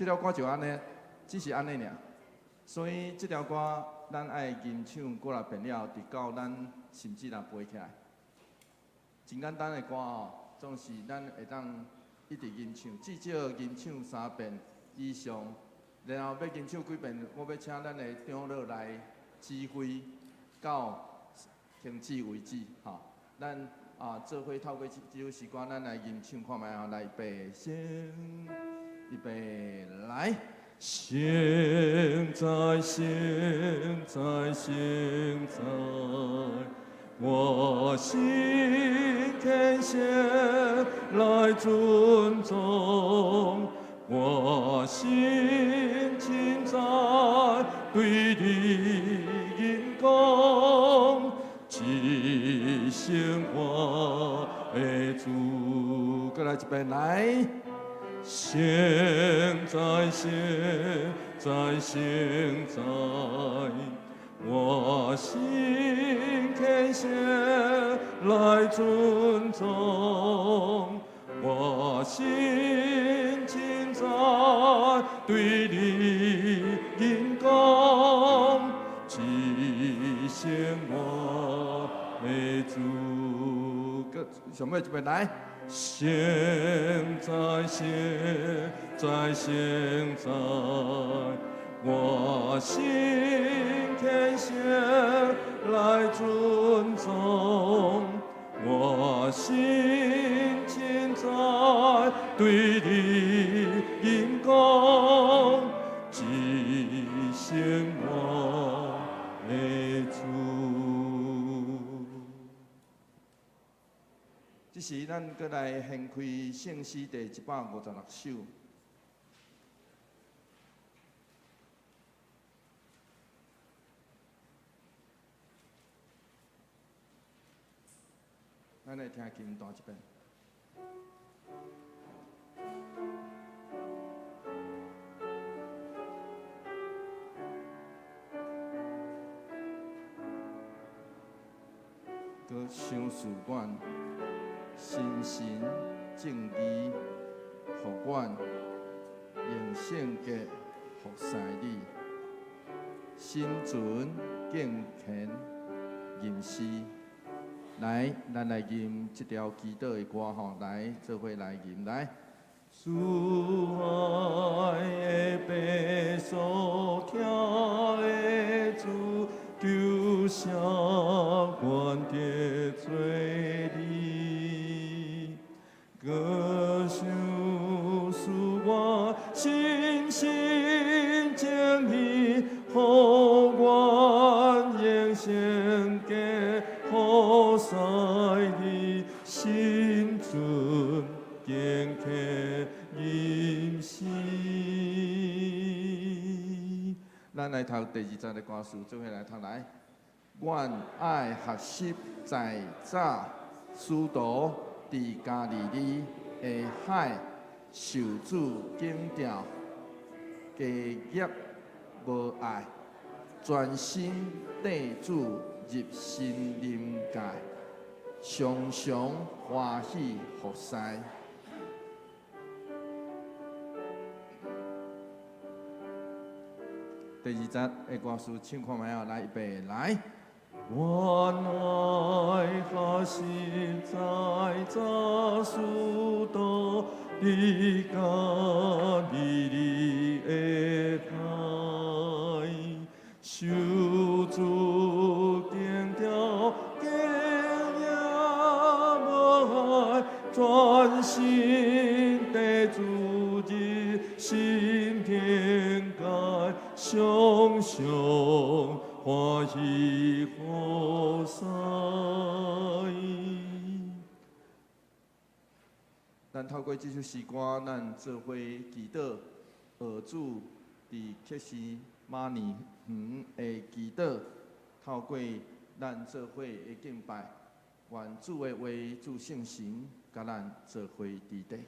這條歌就按呢，只是按呢爾。所以這條歌咱愛吟唱幾若遍了，直到咱心智若背起來。真簡單的歌吼，總是咱會當一直吟唱，至少吟唱三遍以上。然後欲吟唱幾遍，我欲請咱的長老來指揮，到停止為止，吼。咱啊，做伙透過這這首詩歌，咱來吟唱看覓吼，來預備，先，預備，來。聖哉，聖哉，聖哉，我心虔誠來尊崇，我心凊彩對你吟講，至聖我的主。閣來一遍，來。聖哉，聖哉，聖哉，我心虔誠來尊崇，我心凊彩對你吟講，至聖我的主。閣上尾一遍，來。聖哉，聖哉，聖哉，我心虔誠來尊崇，我心凊彩對你吟講，至聖我的主。這時，咱閣來掀開聖詩第156首。咱來聽琴彈一遍。閣賞賜阮神神正義，予阮用聖潔服侍你，心存敬虔吟詩。來，咱來吟這條祈禱的歌吼，來，做伙來吟來。主愛的白所疼的主，求赦阮得罪你，閣賞賜我信心正義，予阮用聖潔服侍你，心存敬虔吟詩。咱來讀第二節的歌詞，做伙來讀來。阮愛學習在早使徒佇加利利的海受主警調，家業無愛，專心綴主入新臨界，常常歡喜服侍。第二節的歌詞唱看覓啊？來，預備，來。阮愛學習在早使徒佇加利利的海，受主警調，家業無愛，專心綴主入新天界，常常歡喜服侍。咱透過這首詩歌，咱做伙祈禱，學主佇客西馬尼園的祈禱，透過咱做伙的敬拜，願主的話、主聖神，佮咱做伙佇底。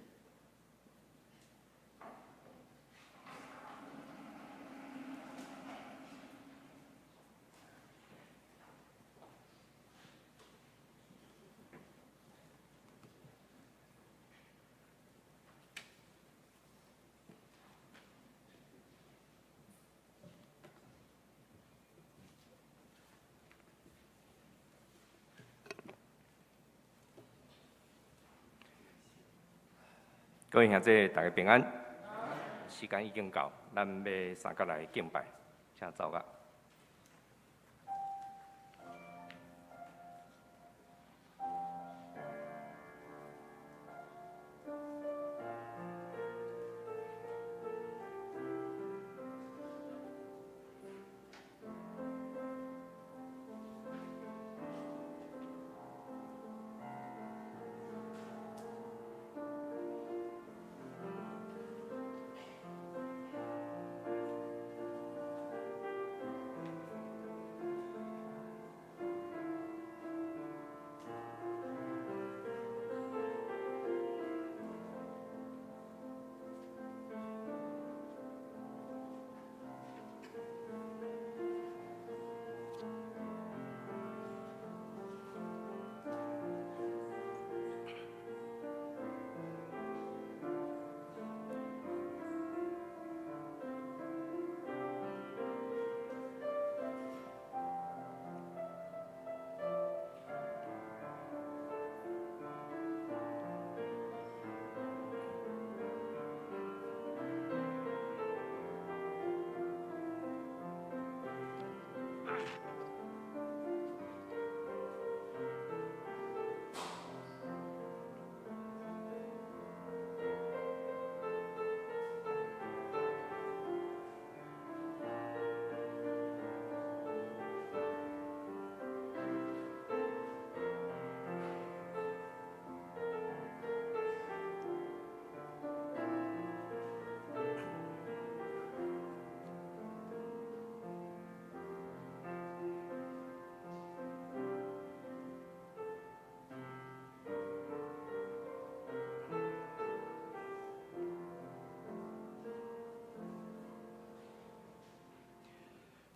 各位兄弟，大家平安。時間已經到，咱欲三角來敬拜，請奏樂。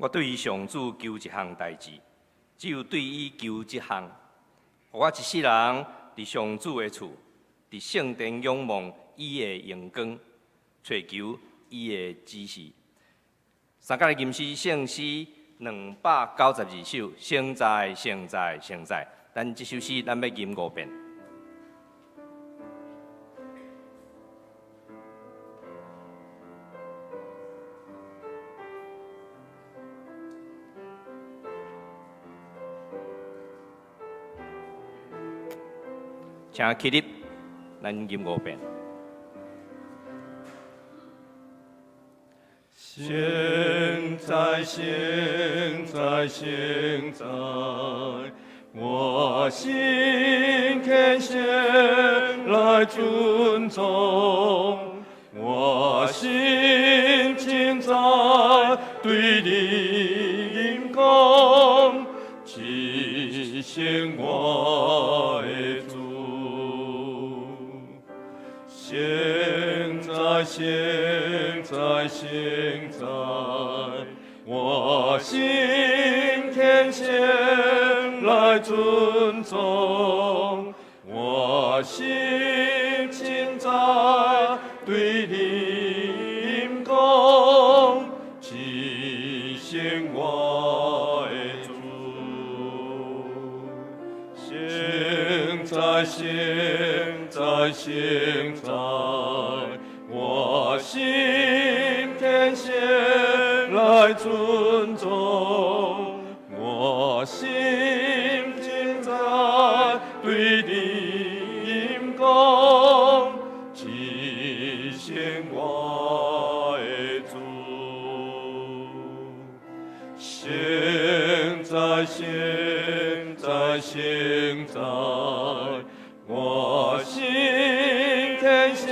我對上主求一項代誌，只有對伊求這項，予我一世人佇上主的厝，佇聖殿仰望伊的榮光，揣求伊的指示。三角來吟詩聖詩292首，聖哉，聖哉，聖哉。咱這首詩，咱欲吟五遍。請起立，咱吟五遍。聖哉，聖哉，聖哉，我心虔誠來尊崇，我心稱讚對你吟講，至聖我的主。聖哉，聖哉，聖哉，我心虔誠來尊崇，我心稱讚對你吟講，至聖我的主。聖哉，聖哉，聖哉，我心虔誠來尊崇，我心稱讚對你吟講，至聖我的主。聖哉，聖哉，聖哉，我心虔誠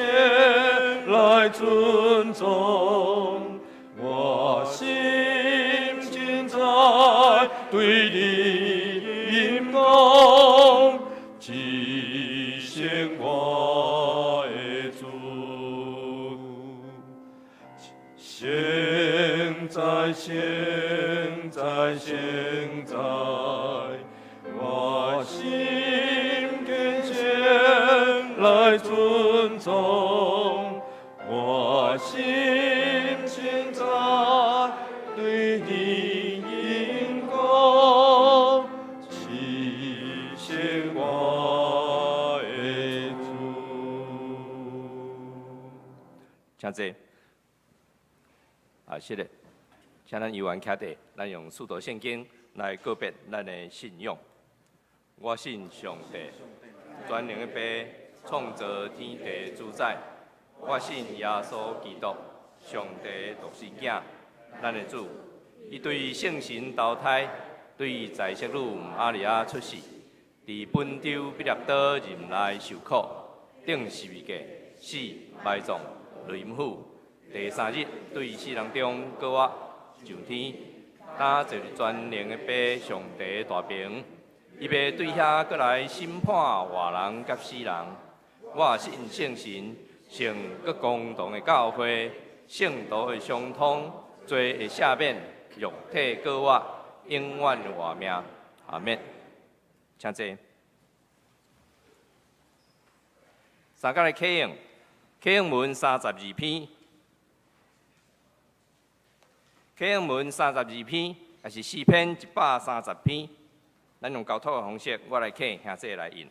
來尊崇，我心稱讚對你吟講，至聖我的主。聖哉，聖哉，聖哉，我心虔誠來尊崇，我心稱讚對你吟講，至聖我的主。請坐。啊，是的，請咱猶原徛佇，咱用使徒聖經來告別咱的信仰。我信上帝，全能的父，創造天地主宰。我信耶穌基督，上帝獨生囝，咱的主。伊對聖神投胎，對在聖女瑪利亞出世，佇本丟彼拉多任內受苦，釘十字架，死埋葬，落陰府。第三日對死人中閣活，上天，擔坐佇全能的父上帝大爿，伊欲對遐閣來審判活人佮死人。我信聖神，聖閣公同的教會，聖徒的相通，罪的赦免，肉體閣活，永遠活命。阿們。請坐。三角來啟應，啟應文32篇。啟應文三十二篇，也是詩篇130篇。咱用交托的方式，我來啟，兄弟來印。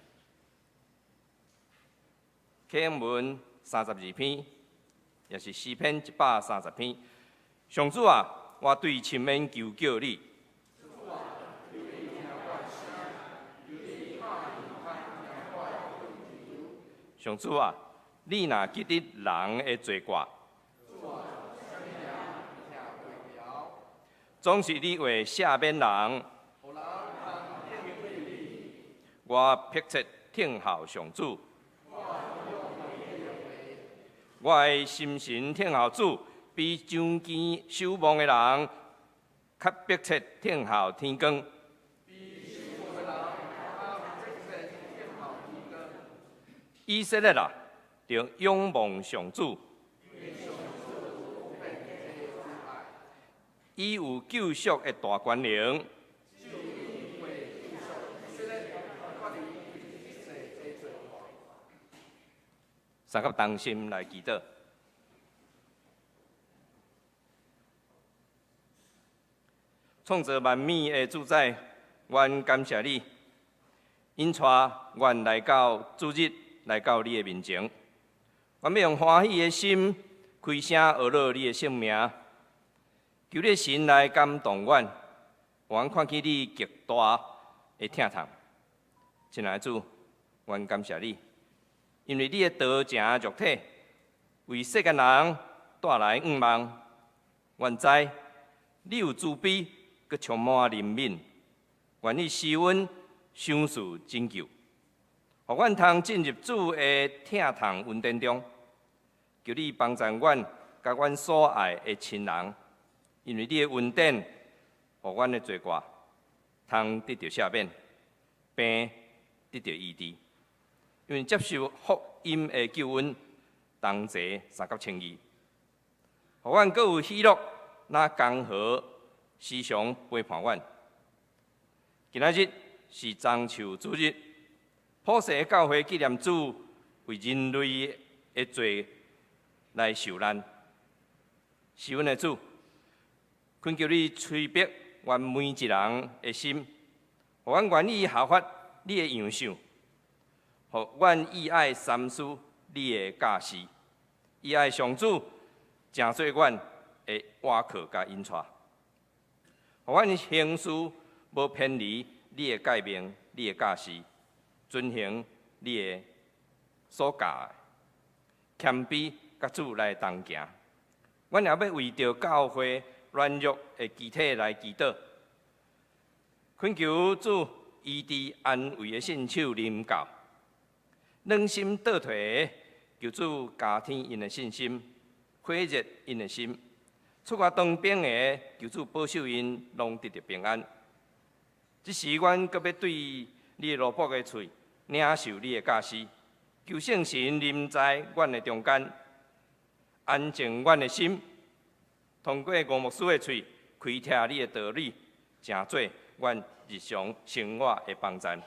啟應文三十二篇，也是詩篇130篇。上主啊，我對深淵求叫你。上主啊，你若記得人的罪過，總是你會赦免人。我迫切等候上主，我的心神等候主，比掌堅守望的人較迫切等候天光。以色列啊，著仰望上主，伊有救贖的大權能。三甲同心來祈禱，創造萬物的主宰，阮感謝你，引帶阮來到主日，來到你的面前。阮欲用歡喜的心，開聲呵咾你的聖名，求你的神來感動阮，予阮看見你極大的疼痛。親愛的主，阮感謝你，因為你的道成肉體，為世間人帶來向望。阮知你有慈悲，閣充滿憐憫，願意施恩賞賜拯救，予阮通進入主的疼痛恩典中。求你幫助阮，佮阮所愛的親人，因為你的恩典，予阮的罪過通得著赦免，病得著醫治。因為接受福音的救恩，同齊相佮稱義，予阮閣有喜樂，若江河時常陪伴阮。今仔日是棕樹主日，普世的教會紀念主為人類的罪來受難。是阮的主，懇求你催逼阮每一人的心，予阮願意效法你的樣式，予阮意愛三思你的教示，意愛上主，成做阮的倚靠佮引帶，予阮行事無偏離你的誡命、你的教示，遵行你的所教的，謙卑佮主來同行。阮也欲為著教會軟弱的肢體來祈禱，懇求主醫治安慰的聖手臨到，軟心倒退的，求主加添𪜶的信心，火熱𪜶的心；出外當兵的，求主保守𪜶攏得著平安。這時，阮閣欲對你的奴僕的喙領受你的教示，求聖神臨在阮的中間，安靜阮的心，通過吳牧師的喙開拓你的道理，成做阮日常生活的幫贊。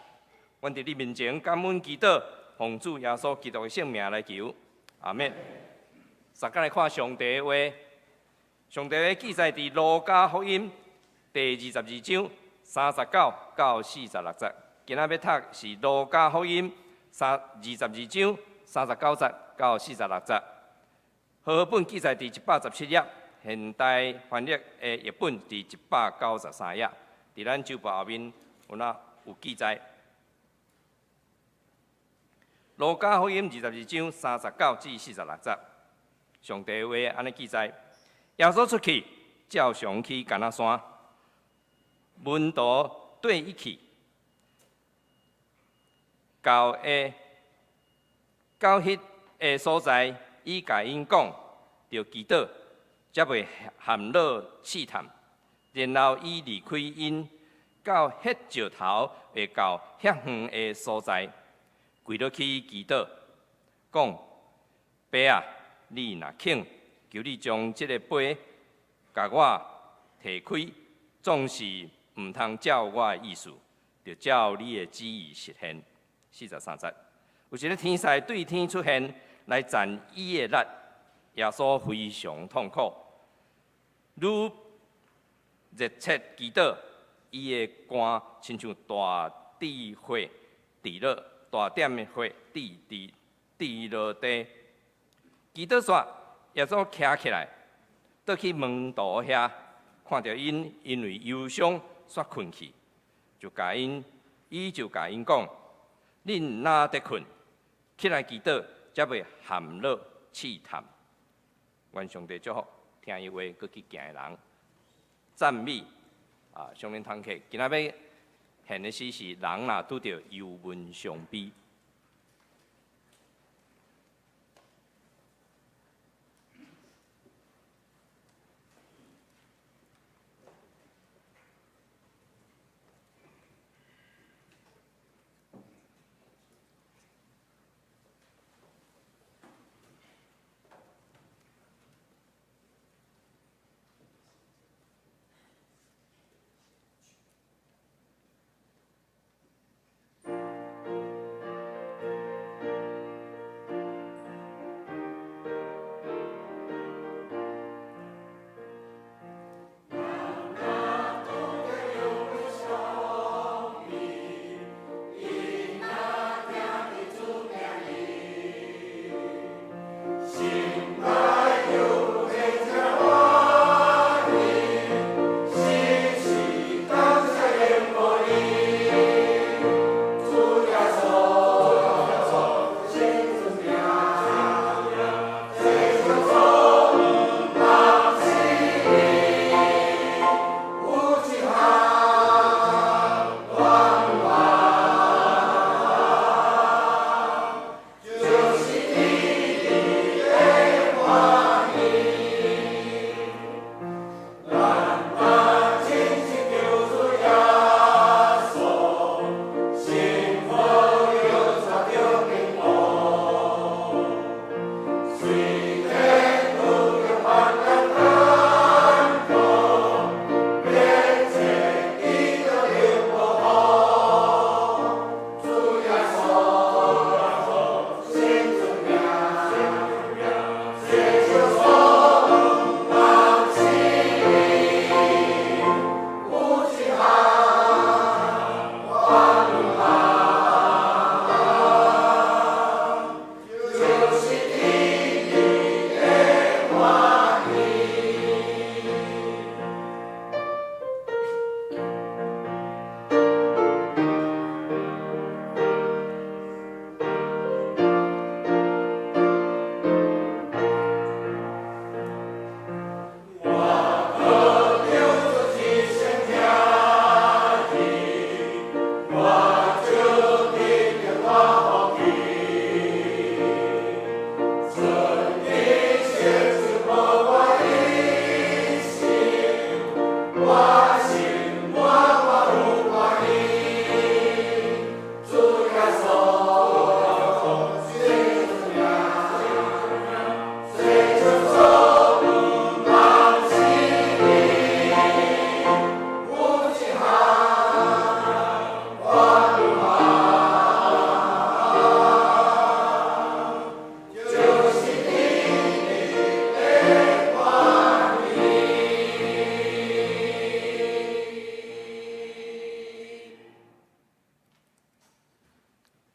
阮佇你面前感恩祈禱，奉主耶穌基督的聖名來求，阿們。大家來看上帝的話，上帝的話記載佇路加福音第22章39到46節。今仔欲讀是路加福音22章39節到46節。和合本記載佇117頁，現代翻譯的譯本佇193頁，佇咱周報後面有哪有記載。路加福音22章39至46節，上帝話按呢記載：耶穌出去，照常去橄欖山，門徒綴伊去，到彼个所在，伊共𪜶講，著祈禱，才袂陷落試探。然後伊離開𪜶，到彼石頭會到遐遠的所在，跪落去祈禱，講：爸啊，你若肯，求你將這个杯共我提開，總是毋通照我的意思，著照你的旨意實現。43節，有一个天使對天出現，來攢伊的力，耶穌非常痛苦，愈熱切祈禱，伊的汗親像大滴血滴落，大點的血滴滴滴落地。祈禱煞，耶穌徛起來，倒去門徒遐，看著𪜶因為憂傷煞睏去，伊就共𪜶講：恁哪佇睏？起來祈禱，才袂陷落試探。願上帝祝福聽伊話閣去行的人，讚美啊！上面堂客今仔欲獻的詩是人若拄著憂悶傷悲。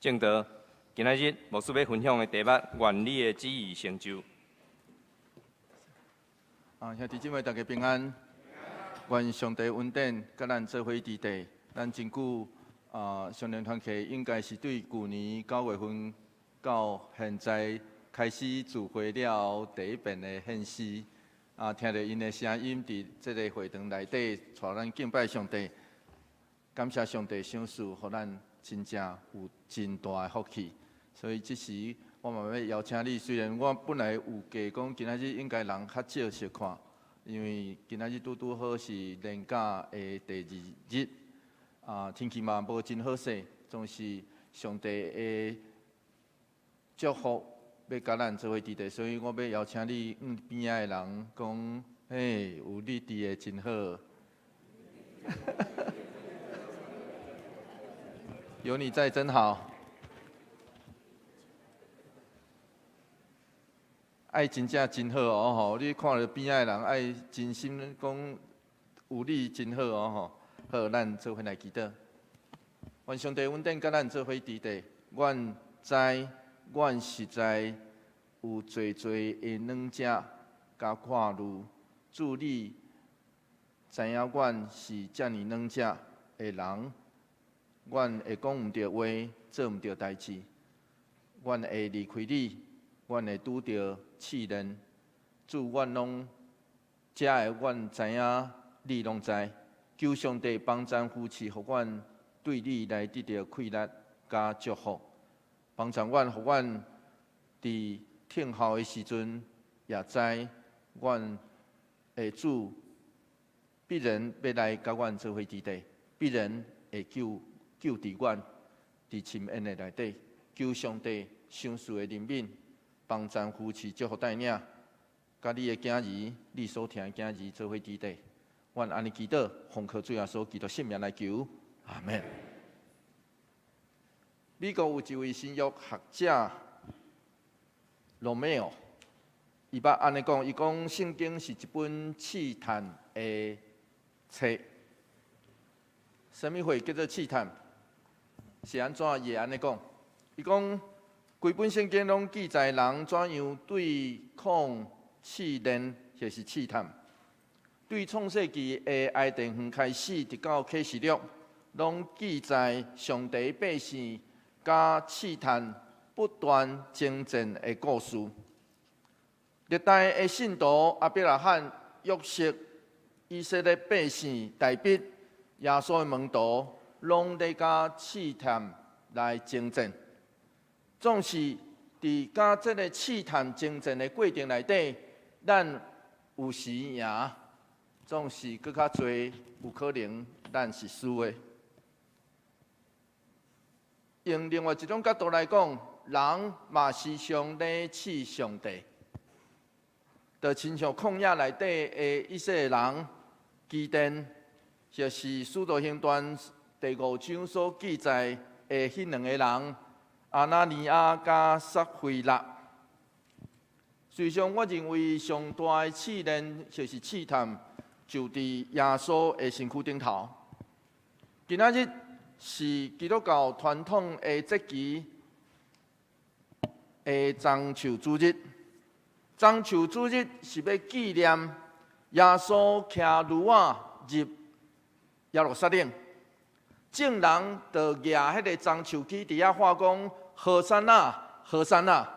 正道，今仔日牧師欲分享的題目：願你的旨意成就。啊，兄弟姊妹大家平安。願上帝恩典，佮咱做伙佇地。咱真久啊，上年團契應該是對舊年9月份到現在開始聚會了後第一遍的獻詩。啊，聽著𪜶的聲音，佇這个會堂內底，帶咱敬拜上帝，感謝上帝賞賜，予咱真正有真大的福氣。所以這時我嘛欲邀請你，雖然我本來有計講今仔日應該人較少相看，因為今仔日拄拄好是連假的第二日，啊，天氣嘛無真好勢，總是上帝的祝福欲佮咱做伙佇地，所以我欲邀請你向邊仔的人講，嘿，有你佇的真好，有你在真好。愛真正真好哦吼！你看著邊仔的人愛真心講有你真好哦吼！好，咱做伙來祈禱。願上帝恩典佮咱做伙佇地，阮知，阮實在有濟濟的軟弱佮看慮，主你知影阮是遮爾軟弱的人，阮會講毋著話，做毋著代誌，阮會離開你，阮會拄著試煉，主，阮攏遮的，阮知影，你攏知。求上帝幫贊扶持，予阮對你來得著氣力佮祝福，幫贊阮，予阮佇聽候的時陣，也知阮的主必然欲來佮阮做伙佇地，必然會救治阮佇深淵的內底。求上帝賞賜的憐憫，幫贊扶持祝福帶領，佮你的囝兒，你所疼的囝兒做伙佇地。阮按呢祈禱，奉靠主耶穌基督聖名來求，阿門。美國有一位新約學者羅密歐，伊捌按呢講，伊講聖經是一本試探的冊。啥物貨叫做試探？是按怎？伊會按呢講？伊講規本聖經攏記載人怎樣對抗試煉，或是試探。對創世紀的伊甸園開始，直到啟示錄，攏記載上帝百姓佮試探不斷征戰的故事。歷代的信徒亞伯拉罕、約瑟、以色列百姓、大衛、耶穌的門徒，攏咧佮試探來征戰。總是佇佮這个試探征戰的過程內底，咱有時贏，總是閣較濟有可能咱是輸的。用另外一種角度來講，人嘛時常咧試上帝，就親像曠野內底的以色列人，基甸，或是使徒行傳第五章所記載的彼兩個人，亞拿尼亞佮撒非喇。事實上，我認為上大的試煉就是試探，就佇耶穌的身軀頂頭。今仔日是基督教傳統的節期的棕樹主日。棕樹主日是欲紀念耶穌騎驢仔入耶路撒冷，眾人就舉彼个棕樹枝佇遐喊講：和散那，和散那，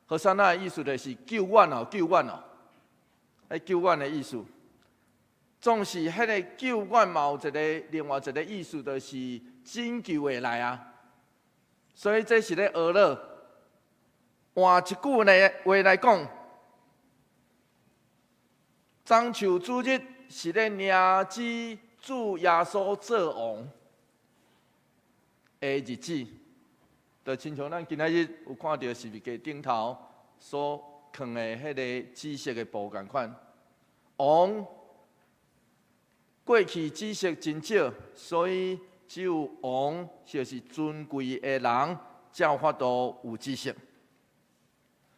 和散那的意思就是救阮哦，救阮哦，彼救阮的意思。總是彼个救阮嘛有一个另外一个意思，就是拯救會來啊。所以這是咧學樂。換一句呢話來講，棕樹主日是咧領旨主耶穌做王的日子，就親像咱今仔日有看著十字架頂頭所囥的彼个紫色的布仝款。王過去知識真少，所以只有王就是尊貴的人才有法度有知識。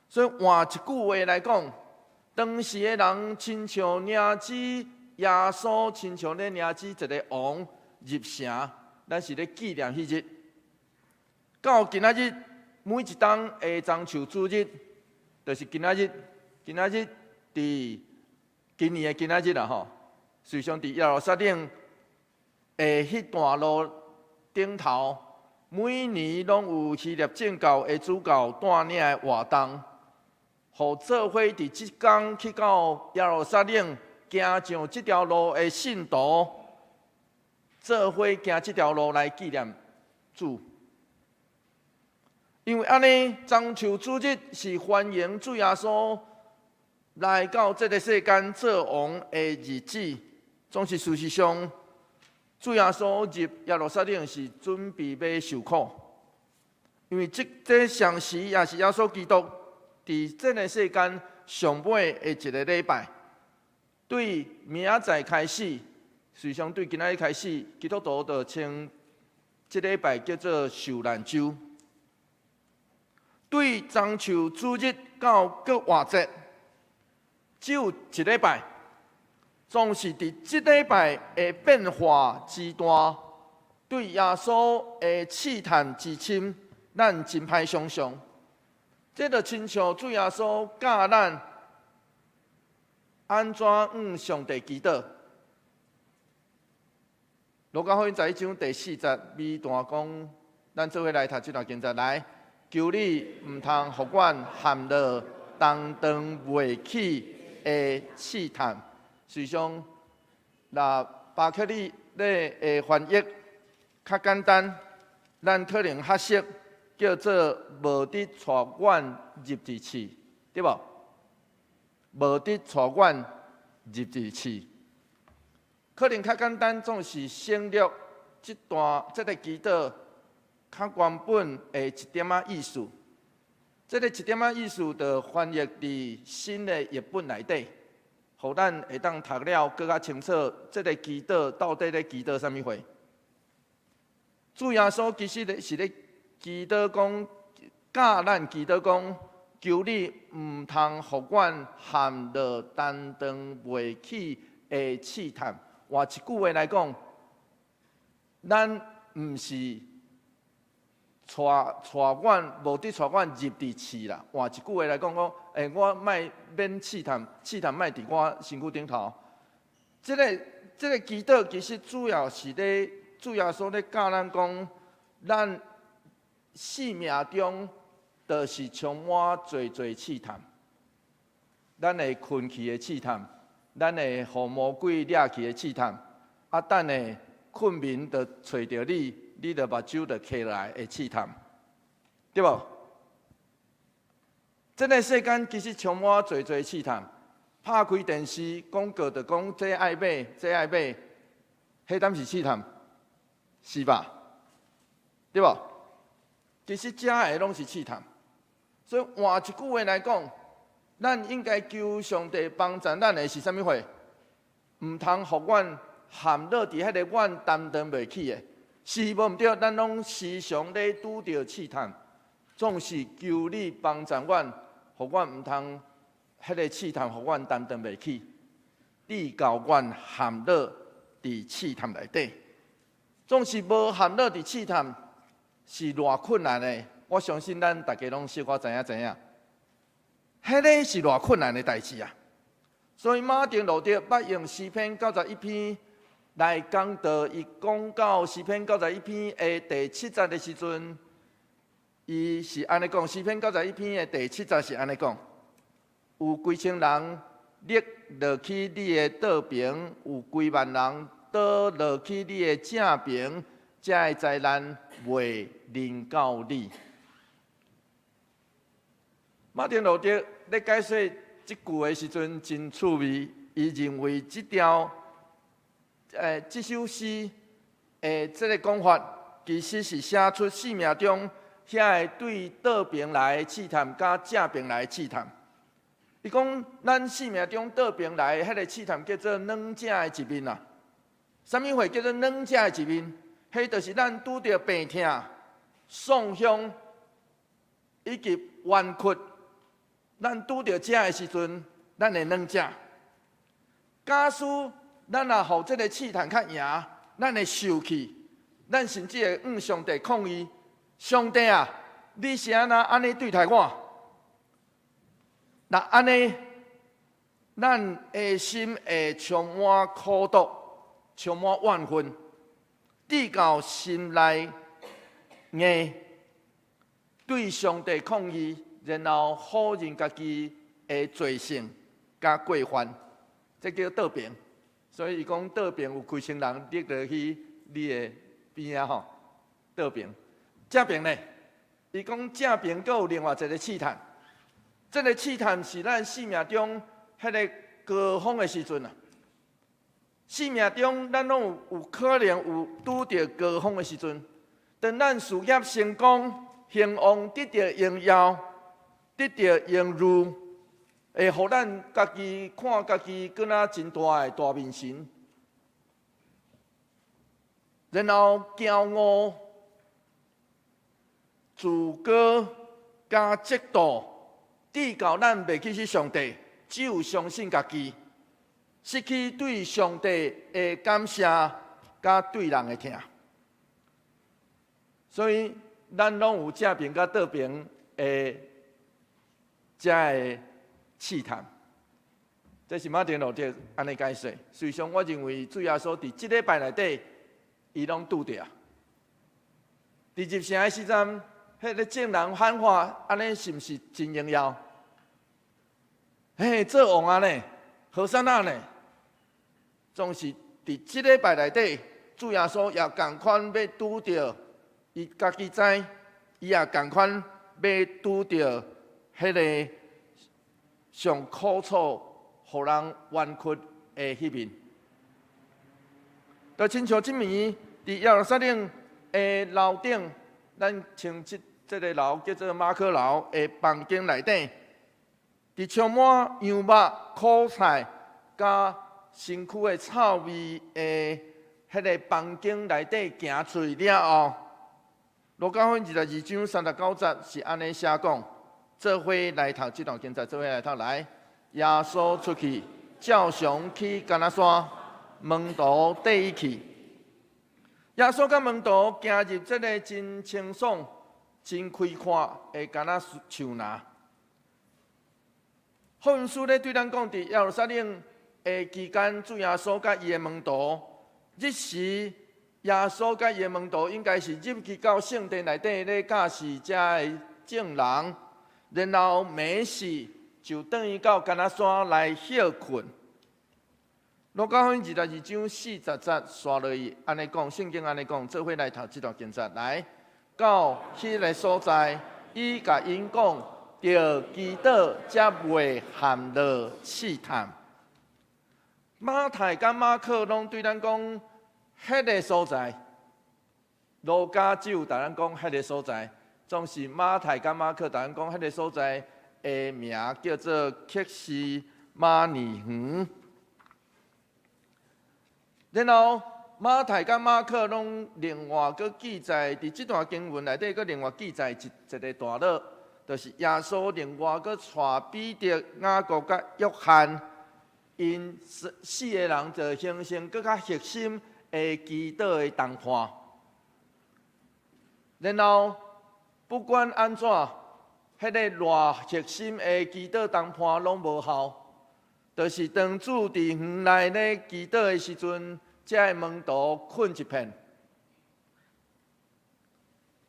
所以換一句話來講，當時的人親像領旨耶穌，親像咧領旨一个王入城，咱是咧紀念彼日。到今仔日，每一冬的棕樹主日，就是今仔日。今仔日佇今年的今仔日啦吼，事實上佇耶路撒冷的彼段路頂頭，每年攏有希臘正教的主教帶領的活動，予做伙佇這工去到耶路撒冷行上這條路的信徒，做伙行這條路來紀念主。因為按呢，棕樹主日是歡迎主耶穌來到這个世間做王的日子。總是事實上，主耶穌入耶路撒冷是準備欲受苦，因為這相時也是耶穌基督佇這个世間上尾的一个禮拜。對明仔載開始，事實上對今仔日開始，基督徒就稱這禮拜叫做受難週。對棕樹主日到復活節，只有一禮拜，總是佇這禮拜的變化之大，對耶穌的試探之深，咱真歹想象。這就親像主耶穌教咱按怎向上帝祈禱。路加福音十一章第四節尾段講，咱做伙來讀這段經節來。求你毋通予阮陷落擔當袂起的試探。事實上，若巴克利的翻譯較簡單，咱可能較熟，叫做無得帶阮入佇試，對無？無得帶阮入佇試，可能較簡單，總是省略這段這个祈禱較原本的一點仔意思。這个一點仔意思，就翻譯佇新的譯本內底，予咱會當讀了閣較清楚。這个祈禱到底咧祈禱啥物貨？主耶穌其實咧是咧祈禱講，教咱祈禱講，求你毋通予阮陷落擔當袂起的試探。換一句話來講，咱毋是帶帶阮無得帶阮入佇試啦。換一句話來講，講，我莫免試探，試探莫佇我身軀頂頭。這个祈禱其實主要是咧，主耶穌咧教咱講，咱生命中就是充滿濟濟試探，咱會困去的試探，咱會予魔鬼掠去的試探，啊，等下困眠就揣著你，你就目睭就開來的試探，對無？這个世間其實充滿濟濟試探，拍開電視廣告就講這愛買，這愛買，彼敢是試探？是吧？對無？其實遮的攏是試探，所以換一句話來講，咱應該求上帝幫助咱的是啥物貨？毋通予阮陷落佇彼个阮擔當袂起的，是無毋對？咱攏時常咧拄著試探，總是求你幫助阮，予阮毋通彼个試探，予阮擔當袂起，至到阮陷落佇試探內底。總是無陷落佇試探是偌困難的，我相信咱大家攏小可知影知影，彼个是偌困難的代誌啊！所以馬丁路德捌用詩篇九十一篇來講道，伊講到詩篇九十一篇的第七節的時陣，伊是按呢講，詩篇九十一篇的第七節是按呢講：有幾千人跌落去你的倒爿，有幾萬人倒落去你的正爿，這个災難袂臨到你。馬丁路德咧解說這句的時陣真趣味，伊認為這條這首詩的這个講法，其實是寫出生命中遐个對倒爿來的試探，佮正爿來的試探。伊講，咱生命中倒爿來的彼个試探叫做軟正的一面啊。啥物貨叫做軟正的一面？彼就是咱拄著病痛、創傷以及冤屈。咱拄著這的時陣，咱會軟正。假使咱若予這个試探較贏，咱會受氣，咱甚至會向上帝抗議：上帝啊，你是按怎按呢對待我？若按呢，咱的心會充滿苦毒，充滿怨恨，直到心內硬，對上帝抗議，然後否認家己的罪性佮過犯，這叫倒爿。所以伊講倒爿有幾千人跌落去你的邊仔吼，倒爿。正爿呢？伊講正爿閣有另外一個試探，這個試探是咱生命中彼個高峰的時陣啊。生命中咱攏有可能有拄著高峰的時陣，當咱事業成功、興旺、得著榮耀、得著榮譽，會予咱家己看家己閣若真大的大明神，然後驕傲、自高佮嫉妒，直到咱袂記起上帝，只有相信家己，失去對上帝的感謝，佮對人的疼。所以，咱攏有正爿佮倒爿的遮个試探。這是馬丁路德按呢解釋。事實上，我認為主耶穌佇這禮拜內底，伊攏拄著。佇入城的時陣，彼個眾人喊話，按呢是毋是真榮耀？嘿，做王啊呢，和散那呢？總是佇這禮拜內底，主耶穌也仝款欲拄著，伊家己知，伊也仝款欲拄著彼个上苦楚、予人冤屈的彼面。就親像這暝佇耶路撒冷的樓頂，咱稱這個樓叫做馬可樓的房間內底，佇充滿羊肉、苦菜佮身軀的臭味的彼个房間內底行出去了後，路加福音22章39節是按呢寫講：做伙來讀這段經節，做伙來讀來。耶穌出去，照常去橄欖山，門徒綴伊去。耶穌佮門徒行入這个真清爽、真開闊的橄欖樹林。福音書咧對咱講，佇耶路撒冷的期間，主耶穌佮伊的門徒，這時耶穌佮伊的門徒應該是入去到聖殿內底咧教示遮的眾人，然後暝時就轉去到橄欖山來歇睏。路加福音22章40節，紲落去按呢講，聖經按呢講，做伙來讀這段經節來到彼个所在，伊共𪜶講，著祈禱，才袂陷落試探。馬太佮馬可攏對咱講彼个所在，路加只有共咱講彼个所在，總是馬太佮馬可共咱講彼个所在的名叫做客西馬尼園。然後馬太佮馬可攏另外閣記載，佇這段經文內底閣另外記載一個段落，就是耶穌另外閣帶彼得、雅各佮約翰，𪜶四個人就形成閣較核心的祈禱的同伴。然後不管按怎，彼个偌核心的祈禱同伴攏無效，就是當主佇園內咧祈禱的時陣，遮个門徒睏一片。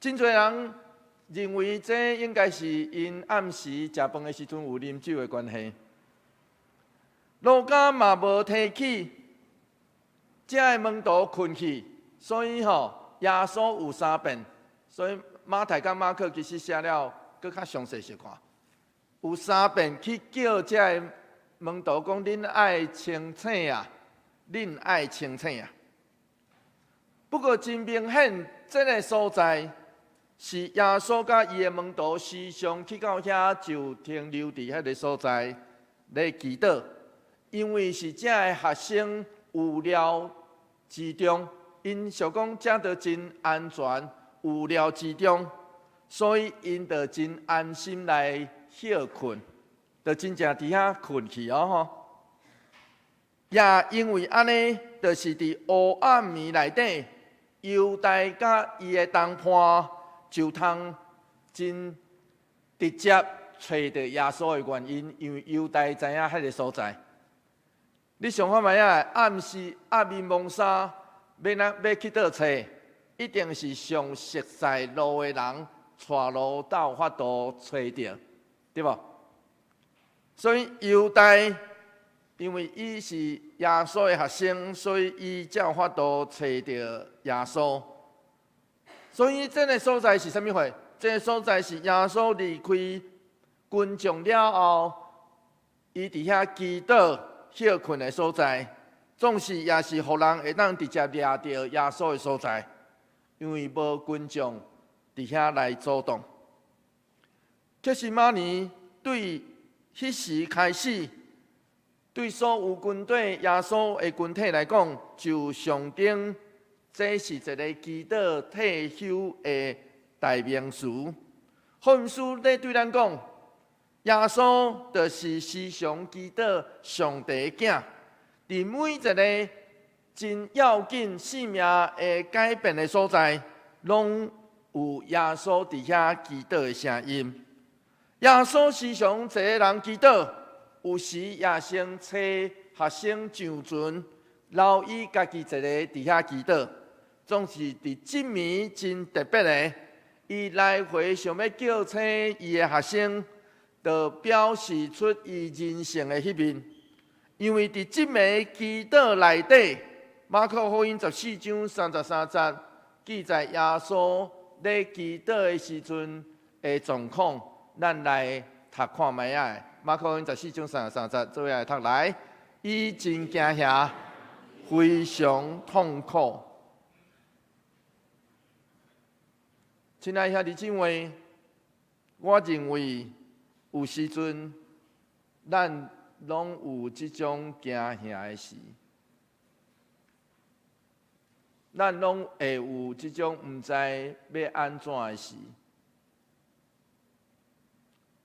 真濟人認為這應該是𪜶暗時食飯的時陣有啉酒的關係。路加嘛無提起遮个門徒睏去，所以吼耶穌有三遍，所以馬太佮馬可其實寫了閣較詳細小可，有三遍去叫遮个門徒講：恁愛清醒啊，恁愛清醒啊。不過真明顯，這个所在是耶穌佮伊的門徒時常去到遐就停留佇彼个所在咧祈禱，因為是遮个學生有料之中，𪜶想講遮都真安全，有料之中，所以𪜶就真安心來歇睏，就真正佇遐睏去哦吼。也因為按呢，就是佇黑暗暝內底，猶大佮伊的同伴就通真直接揣著耶穌的原因，因為猶大知影彼个所在。你想看覓仔？暗時壓面蒙紗，欲哪欲去佗揣？一定是上熟似路的人，帶路才有法度揣著，對無？所以猶大，因為伊是耶穌的學生，所以伊才有法度揣著耶穌。所以這个所在是啥物貨？這个所在是耶穌離開群眾了後，伊佇遐祈禱歇睏的所在，總是也是予人會當直接掠著耶穌的所在，因為無群眾佇遐來阻擋。客西馬尼對彼時開始，對所有軍隊耶穌的群體來講，就象徵這是一个祈禱退休的代名詞。福音書咧對咱講，耶穌就是時常祈禱上帝的囝，佇每一个真要緊性命會改變的所在，攏有耶穌佇遐祈禱的聲音。耶穌時常一个人祈禱，有時也先差學生上船，留伊家己一个佇遐祈禱。總是佇這暝真特別的，伊來回想欲叫醒伊的學生，就表示出伊人性的彼面。因為佇這暝祈禱內底，馬可福音14章33節記載耶穌咧祈禱的時陣的狀況，咱來讀看覓仔。馬可福音十四章三十三節，做伙來讀來，伊真驚嚇，非常痛苦。親愛兄弟姊妹，我認為有時陣咱攏有這種驚嚇的時，咱攏會有這種毋知欲按怎的時。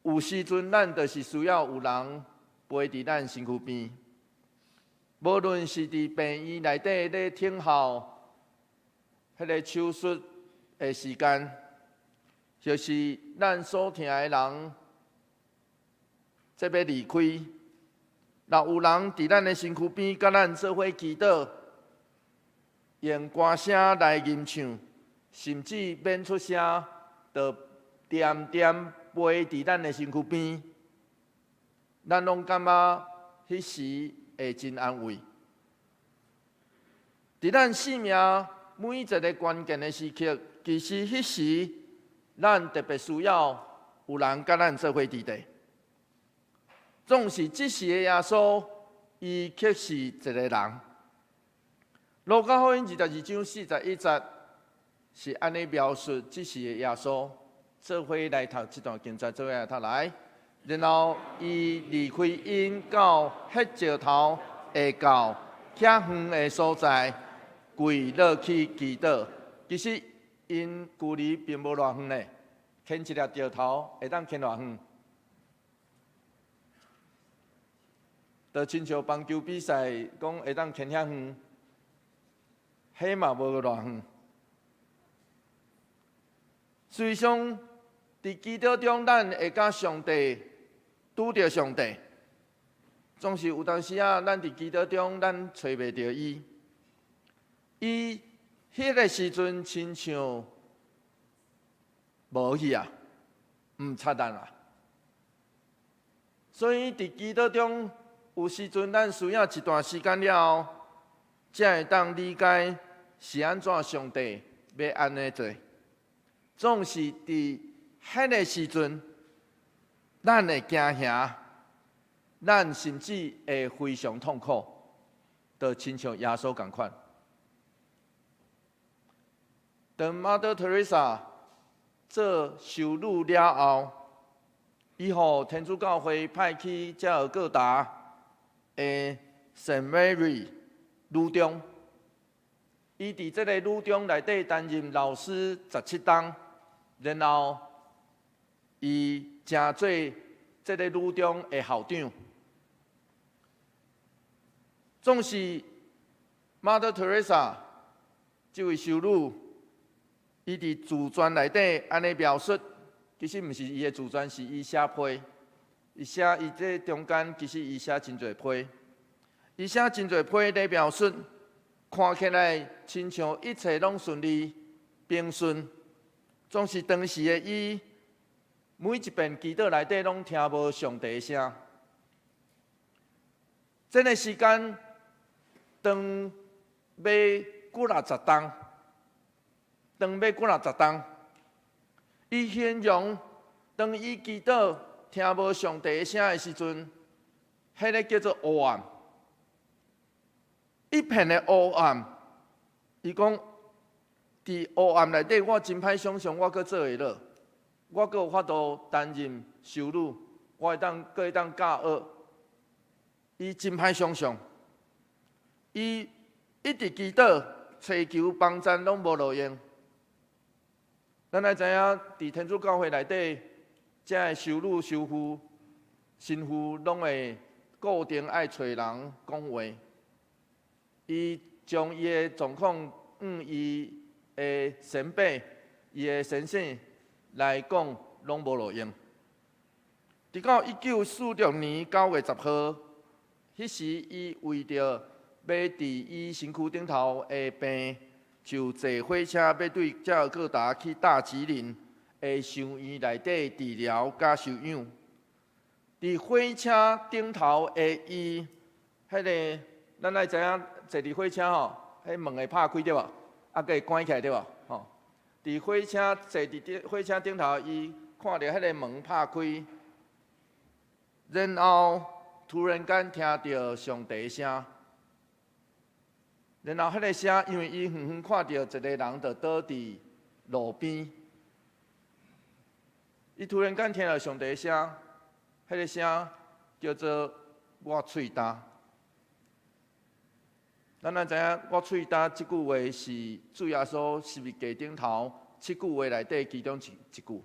有時陣咱就是需要有人陪佇咱身軀邊，無論是佇病院內底咧等候彼个手術的時間，或是咱所疼的人這欲離開，若有人佇咱的身軀邊，佮咱做伙祈禱，用歌聲來吟唱，甚至免出聲，就恬恬陪佇咱的身軀邊，咱攏感覺彼時會真安慰。佇咱生命每一个關鍵的時刻，其實彼時咱特別需要有人佮咱做伙佇佇。總是這時的耶穌，伊卻是一个人。路加福音22章41節是按呢描述這時的耶穌。做伙來讀這段經節，做伙來讀來。然後伊離開𪜶到彼石頭下到較遠的所在，跪落去祈禱。其實𪜶距離並無偌遠咧，牽一粒石頭會當牽偌遠？就親像棒球比賽，講會當牽遐遠，彼嘛無偌遠。事實上，佇祈禱中，咱會佮上帝拄著上帝，總是有當時仔，咱佇祈禱中，咱揣袂著伊。伊彼个時陣親像無去啊，毋插咱啊。所以佇祈禱中，有時陣咱需要一段時間了後，才會當理解是按怎上帝欲按呢做。總是佇彼个時陣，咱會驚嚇，咱甚至會非常痛苦，就親像耶穌仝款。當 Mother Teresa 做修女了後，伊予天主教會派去加爾各答的 Saint Mary 女中，伊佇這个女中內底擔任老師17冬，然後伊成做這个女中的校長。總是 Mother Teresa 這位修女，伊佇自傳內底按呢描述，其實毋是伊的自傳，是伊寫批。伊寫伊這中間其實伊寫真濟批。伊寫真濟批咧描述，看起來親像一切攏順利平順，總是當時的伊每一遍祈禱內底攏聽無上帝的聲。這个時間長欲幾若十冬，長欲幾若十冬。伊形容當伊祈禱聽無上帝的聲的時陣，彼个叫做黑暗，一片的黑暗。伊講，佇黑暗內底，我真歹想像我閣做會落，我閣有法度擔任修女，我會當閣會當教學。伊真歹想像，伊一直祈禱，尋求幫贊攏無路用。咱愛知影，佇天主教會內底，遮的修女、修父、神父攏會固定愛揣人講話。伊將伊的狀況，向伊的先輩、伊的先生來講，攏無路用。直到1946年9月10號，彼時伊為著欲治伊身軀頂頭的病，就坐火車欲對加爾各答去大吉嶺的修院內底治療佮休養。佇火車頂頭的伊，彼个咱愛知影，坐佇火車吼，彼門會拍開對無？啊，閣會關起來對無？吼，佇火車坐佇頂火車頂頭，伊看著彼个門拍開，然後突然間聽著上帝聲，然後彼个聲，因為伊遠遠看著一个人就倒佇路邊，伊突然間聽著上帝聲，彼个聲叫做我喙焦。咱愛知影，我喙焦這句話是主耶穌十字架頂頭七句話內底其中一句。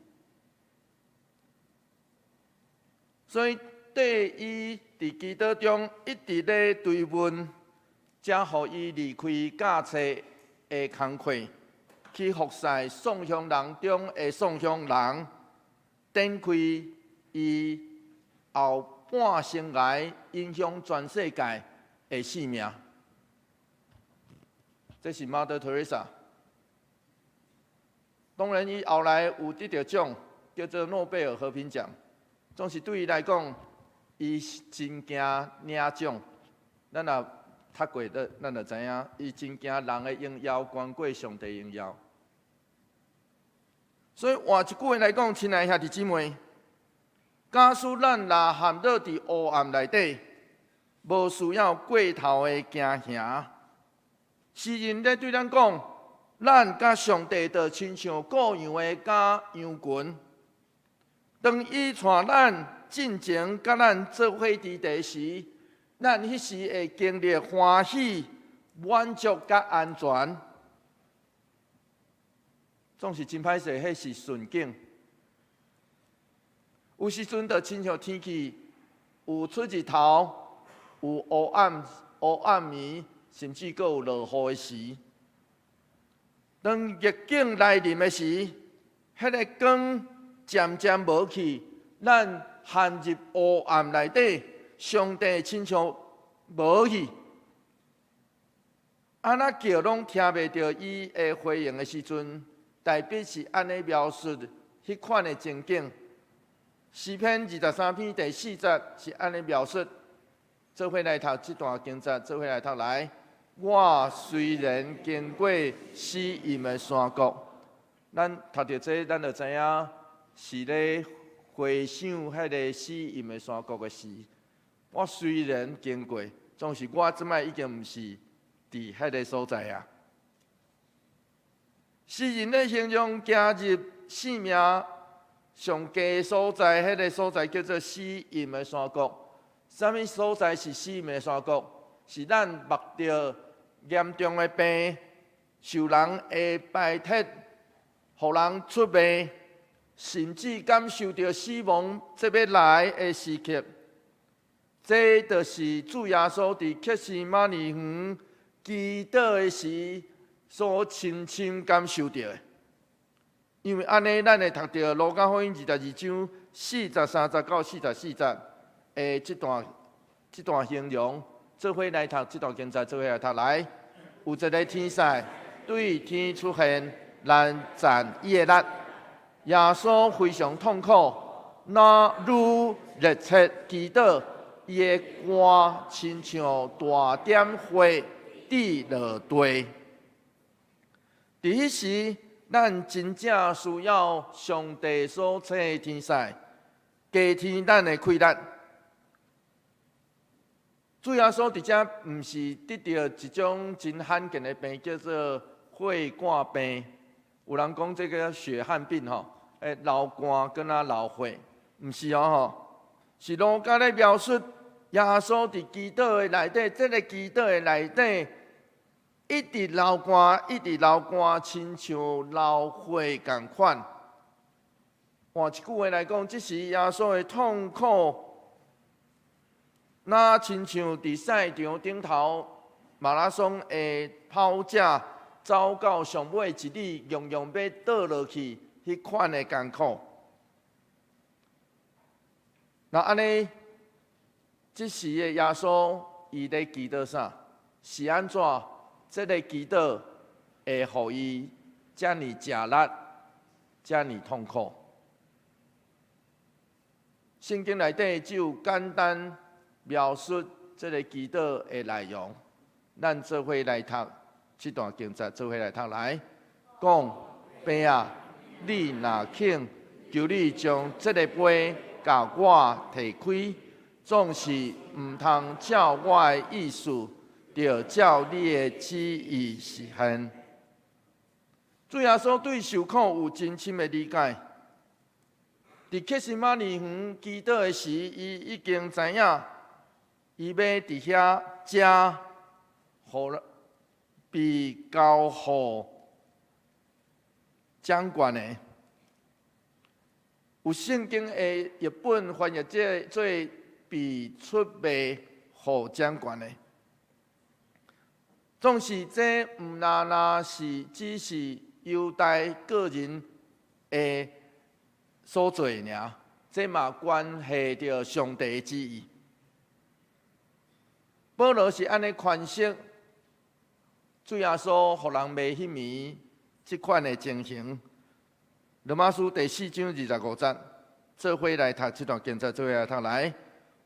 所以，對伊佇祈禱中一直咧追問，才予伊離開教冊的工課，去服侍宋鄉人中的宋鄉人，展開伊後半生涯影響全世界的使命。這是 Mother Teresa。當然，伊後來有得著獎，叫做諾貝爾和平獎。總是對伊來講，伊真驚領獎。咱若讀過的，咱就知影，伊真驚人的榮耀懸過上帝榮耀。所以換一句話來講，親愛兄弟姊妹，假使咱若陷落佇黑暗內底，無需要過頭的驚嚇。詩人咧對咱講，咱佮上帝就親像羔羊的佮羊群。當伊帶咱進前佮咱做伙佇地時，咱彼時會經歷歡喜、滿足佮安全。總是真歹勢，彼是順境。有時陣就親像天氣有出日頭，有烏暗、烏暗暝，甚至閣有落雨的時。當逆境來臨的時，彼个光漸漸無去，咱陷入黑暗內底，上帝親像無去，按怎叫攏聽袂著伊的回應的時陣，大衛是按呢描述彼款的情景。詩篇23篇第4節是按呢描述，做伙來讀這段經節，做伙來讀來。我雖然經過死蔭的山谷，咱讀著這，咱就知影是咧回想彼个死蔭的山谷的事。我雖然經過，總是我這擺已經毋是佇彼个所在啊。詩人咧形容行入生命上低所在，彼个所在叫做死蔭的山谷。啥物所在是死蔭的山谷？是咱目著嚴重的病，受人的排斥，予人出賣，甚至感受著死亡這欲來的時刻。這就是主耶穌佇客西馬尼園祈禱的時所親身感受著的。因為按呢，咱會讀著路加福音22章43節到44節的這段形容，做伙來讀這段經節，做伙來讀來。有一个天使對天出現，來讚伊的力。耶穌非常痛苦，若愈熱切祈禱，伊的汗親像大點血滴落地。佇彼時，咱真正需要上帝所差的天使，加添咱的氣力。主耶穌佇遮毋是得著一種真罕見的病，叫做血汗病。有人講這个血汗病吼，流汗敢若流血，毋是哦吼，是路加咧描述耶穌佇祈禱的內底，這个祈禱的內底，一直流汗，一直流汗，親像流血仝款。換一句話來講，這是耶穌的痛苦，若親像佇賽場頂頭馬拉松的跑者走到上尾一里，雄雄欲倒落去，彼款的艱苦。若按呢，這時的耶穌伊咧祈禱啥？是按怎？這个祈禱會予伊遮爾食力，遮爾痛苦？聖經內底只有簡單描述這个祈禱的內容，咱做伙來讀這段經節，做伙來讀來講：爸啊，你若肯，求你將這个杯共我提開，總是毋通照我的意思，著照你的旨意實現。主耶穌對受苦有真深的理解。佇客西馬尼園祈禱的時，伊已經知影，伊欲佇遐食，予被交予掌權的。有聖經的譯本翻譯這做被出賣予掌權的。總是這毋但若是只是猶大個人的所做的爾，這嘛關係著上帝的旨意。保羅是按呢詮釋主耶穌予人賣彼暝這款的情形。羅馬書第四章25節，做伙來讀這段經節，做伙來讀來。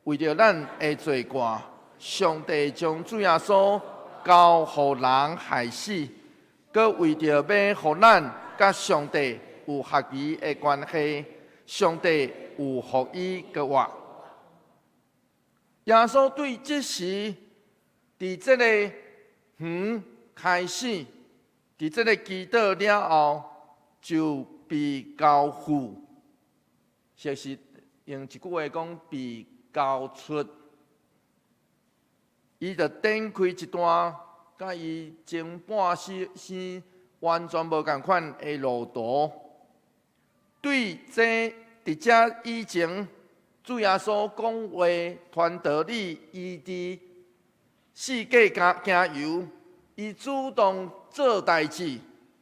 為著咱的罪過，上帝將主耶穌交予人害死，閣為著欲予咱佮上帝有合宜的關係，上帝又予伊閣活。耶穌對這時，佇這个園開始，佇這个祈禱了後，就被交付，就是用一句話講，被交出。伊就展開一段佮伊前半生完全無仝款的路途。對這佇遮以前，主耶穌講話傳道理，伊佇四界行遊，伊主動做代誌，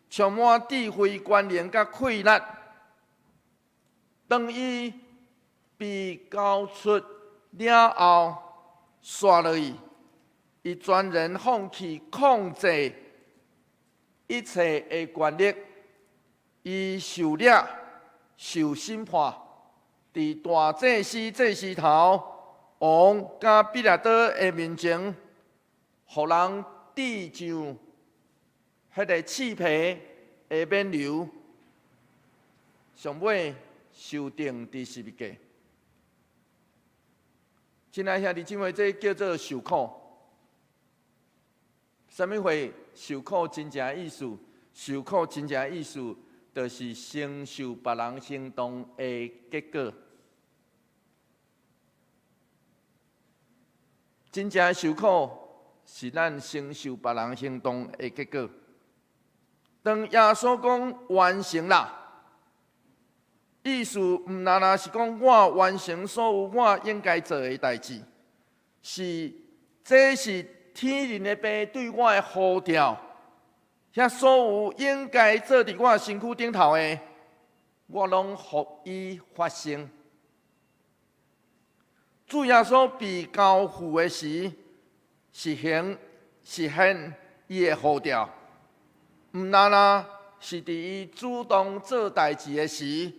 充滿智慧、權能佮氣力。當伊被交出了後，紲落去，伊全然放棄控制一切的權力，伊受掠、受審判，佇大祭司、祭司頭、王佮彼拉多的面前，予人戴上彼个刺皮的冕旒，上尾受釘佇十字架。親愛兄弟姊妹，這叫做受苦。啥物貨受苦真正的意思？受苦真正的意思，就是承受別人行動的結果。真正的受苦是咱承受別人行動的結果。當耶穌講完成啦，意思毋但若是講我完成所有我應該做的代誌，是這是天靈的父對我的呼召，遐所有應該做佇我身軀頂頭的，我攏予伊發生。主耶穌被交付的時，實行實現伊的呼召，毋但若是佇伊主動做代誌的時，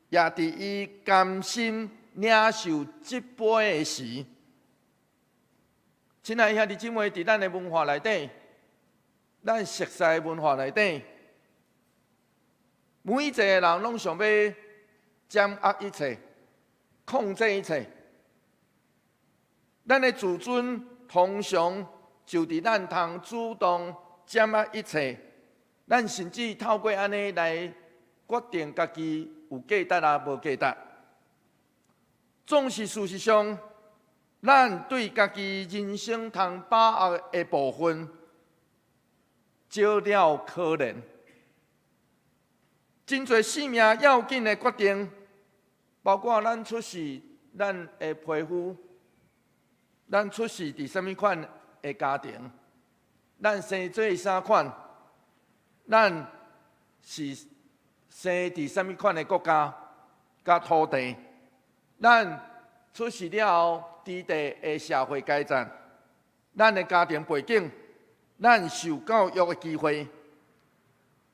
也佇伊甘心領受這杯的時。親愛兄弟姊妹，佇咱的文化內底，咱熟悉的文化內底，每一個人攏想欲掌握一切，控制一切。咱的自尊通常就佇咱通主動掌握一切，咱甚至透過按呢來決定家己有價值抑無價值。總是事實上，咱對家己人生通把握的部分少了可憐。真濟性命要緊的決定，包括咱出世、咱的皮膚、咱出世佇啥物款的家庭，咱生做啥款，咱是生佇啥物款的國家佮土地，咱出世了後，佇地的社會階層，咱的家庭背景，咱受教育的機會，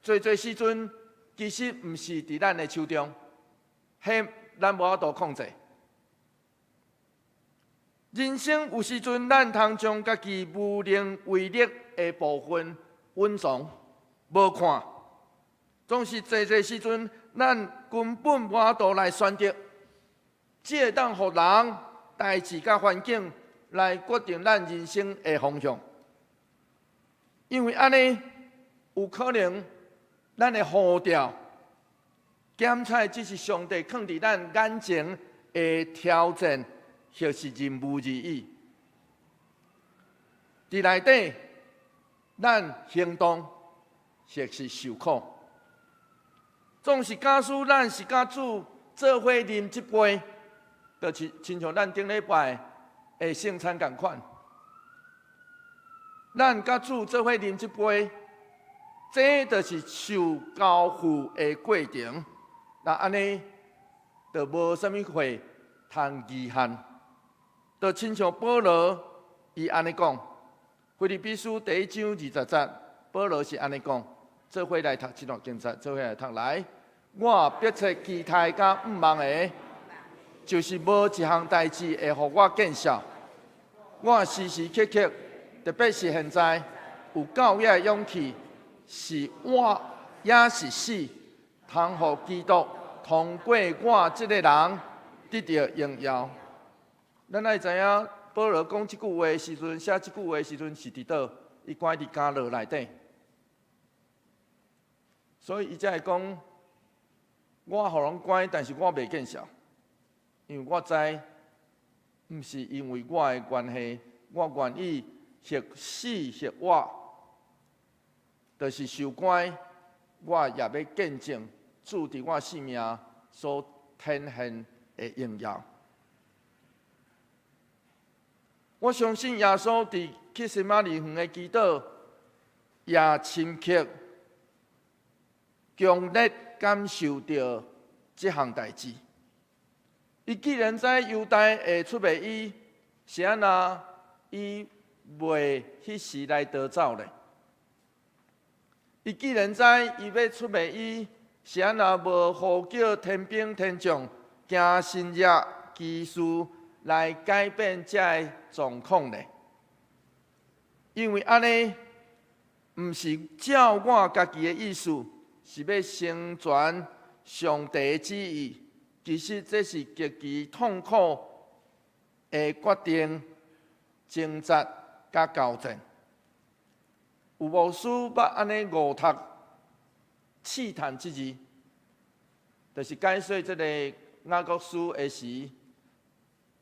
濟濟時陣其實毋是佇咱的手中，彼咱無法度控制。人生有時陣，咱通將家己無能為力的部分隱藏，無看。總是濟濟時陣，咱根本無法度來選擇，只會當予人、代誌佮環境來決定咱人生的方向。因為按呢，有可能咱的呼召，檢採只是上帝囥佇咱眼前的挑戰，或是任務而已。佇內底，咱行動或是受苦。總是假使咱是佮主做伙啉這杯，就是親像咱頂禮拜的聖餐仝款。咱佮主做伙啉這杯，這就是受交付的過程。若按呢，就無啥物話通遺憾。就親像保羅伊按呢講，腓立比書第一章二十節，保羅是按呢講：做伙來讀這段經節，做伙來讀來。我迫切期待佮向望的，就是無一項代誌會予我見笑。我時時刻刻，特別是現在，有夠額的勇氣，是活抑是死，通予基督通過我這个人得著榮耀。咱愛知影，保羅講這句話的時陣，寫這句話的時陣是佇佗？伊關佇監牢內底，所以伊才會講：我予人關，但是我袂見笑，因為我知，毋是因為我的關係，我願意或死或活，就是受關，我也欲見證主佇我生命所展現的榮耀。我相信耶穌佇客西馬尼園的祈禱，也深刻、強烈感受著這項代誌。伊既然知猶大會出賣伊，是按怎伊袂彼時來逃走咧？伊既然知伊欲出賣伊，是按怎無呼叫天兵天將，行神蹟奇事來改變這个狀況咧？因為按呢，毋是照我家己的意思，是欲成全上帝的旨意。其實這是極其痛苦的決定、掙扎佮交戰。有牧師捌按呢誤讀試探這字，就是解說這個雅各書的時，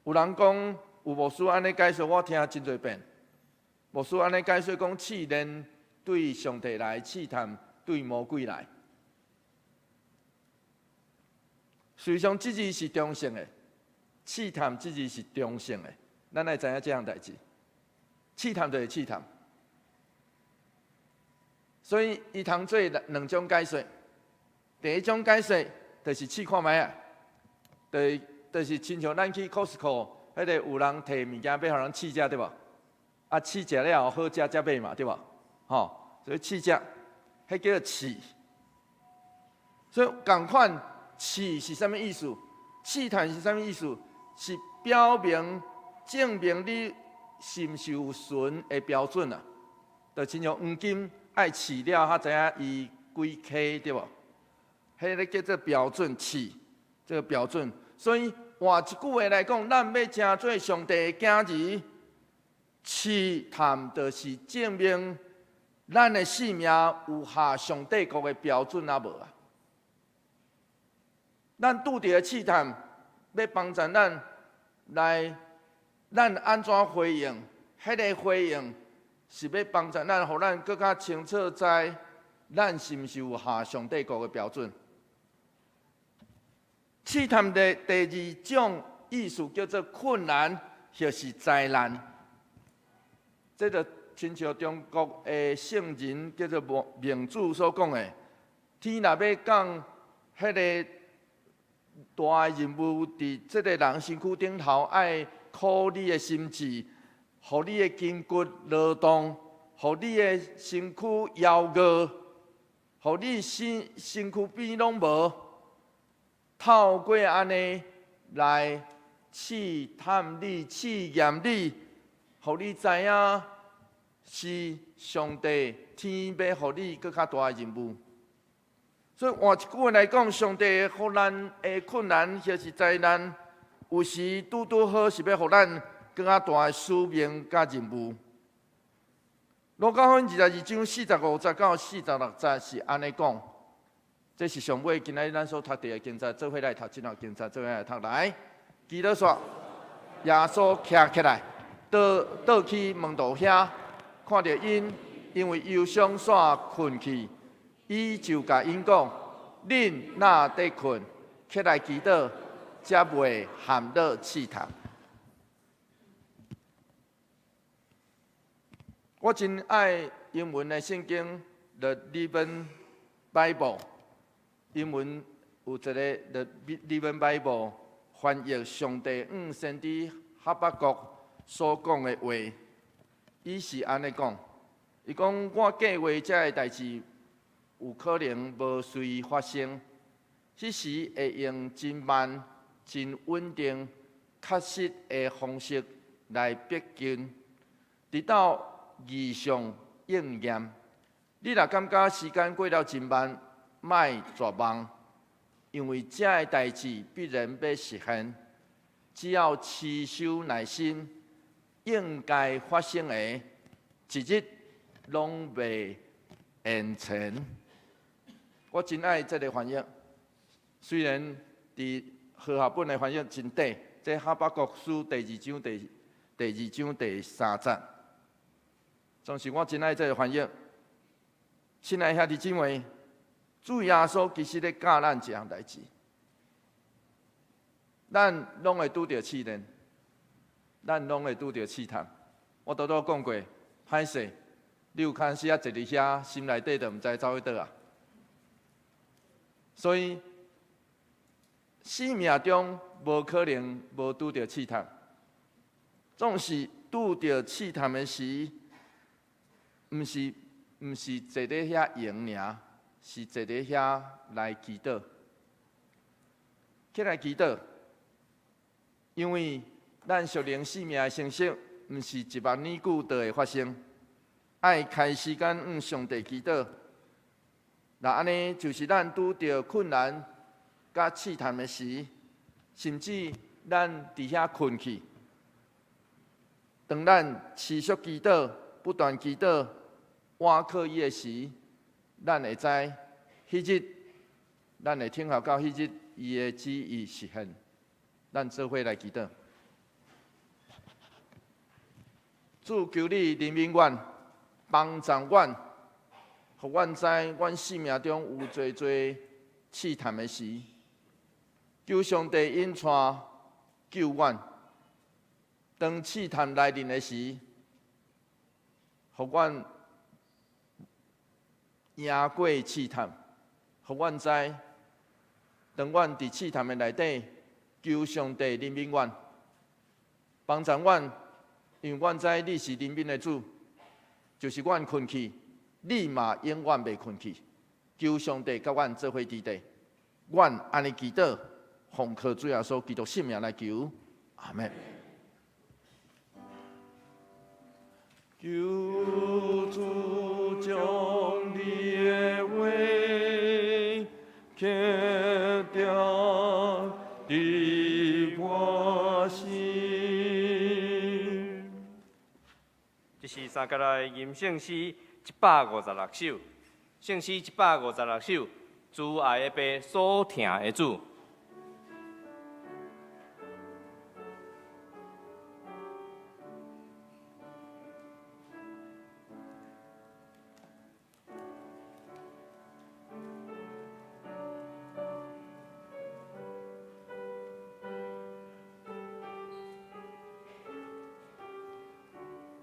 有人講有牧師按呢解說，我聽真濟遍。牧師按呢解說講，試煉對上帝來，試探對魔鬼來。事實上，這字是中性的，試探這字是中性的。咱愛知影這項代誌，試探就是試探。所以，伊通做兩種解說。第一種解說就是試看覓仔，就是親像咱去 Costco，彼個有人提物件欲予人試食，對無？啊，試食了後好食才買嘛，對無？吼，所以試食，彼叫做試。所以仝款試是啥物意思？試探是啥物意思？是表明證明你是毋是有純的標準啊？就親像黃金愛試了，才知影伊幾克，對無？彼个叫做標準試，這個標準。所以換一句話來講，咱欲成做上帝的囝兒，試探就是證明咱的生命有合上帝國的標準抑無啊？咱拄著的試探，欲幫助咱來，咱按怎回應？彼个回應是欲幫助咱，予咱閣較清楚知，咱是毋是有合上帝國的標準？試探的第二種意思叫做困難，或是災難。這個親像中國的聖人叫做孟子所講的，天若欲降彼个大的任務，佇這个人身軀頂頭，愛苦你的心志，予你的筋骨勞動，予你的身軀枵餓，予你身軀邊攏無。透過按呢來試探你、試驗你，予你知影是上帝天欲予你閣較大的任務。所以換一句話來講，上帝予咱的困難或是災難，有時拄拄好是欲予咱閣較大的使命佮任務。路加福音22章45節到46節是按呢講。這是上尾今仔日咱所讀著的經節，做伙來讀這段經節，做伙來讀來。基督說，耶穌徛起來，倒倒去門徒遐，看著𪜶，因為憂傷煞睏去，伊就共𪜶講：恁哪佇睏？起來祈禱，才袂陷落試探。我真愛英文的聖經《The Living Bible》。英文有一个《The Living Bible》翻譯上帝向先知哈巴谷所講的話，伊是按呢講：伊講我計劃這个代誌有可能無隨發生，彼時會用真慢、真穩定、確實的方式來逼近，直到異象應驗。你若感覺時間過了真慢，莫絕望，因為這个代誌必然欲實現。只要持守耐心，應該發生的，一日攏袂延遲。我真愛這个翻譯，雖然佇和合本的翻譯真短，這哈巴谷書第二章第三節，總是我真愛這个翻譯。親愛兄弟姊妹，主耶穌其實咧教咱一項代誌，咱攏會拄著試煉，咱攏會拄著試探。我拄拄講過，歹勢，你有當時仔坐佇遐，心內底就毋知走去佗啊。所以，生命中無可能無拄著試探，總是拄著試探的時，毋是坐佇遐閒爾。是坐佇遐來祈禱，起來祈禱，因為咱屬靈生命的成熟，毋是一目耳久就會發生，愛開時間向上帝祈禱。若按呢，就是咱拄著困難佮試探的時，甚至咱佇遐睏去，當咱持續祈禱、不斷祈禱、倚靠伊的時，咱會知，彼日咱會等候到彼日伊的旨意實現。咱做伙來祈禱。主求你憐憫阮，幫助阮，予阮知阮生命中有濟濟試探的時，求上帝引帶救阮。當試探來臨的時，予阮贏過試探，予阮知，當阮佇試探的內底，求上帝憐憫阮，幫助阮，因為阮知你是憐憫的主，就是阮困去，你嘛永遠袂困去。求上帝佮阮做伙佇咧，阮按呢祈禱，奉靠主耶穌基督聖名來求，阿們。求主將你的話刻定佇我心。這是三角內吟聖詩156首，聖詩156首，慈愛的爸所疼的子。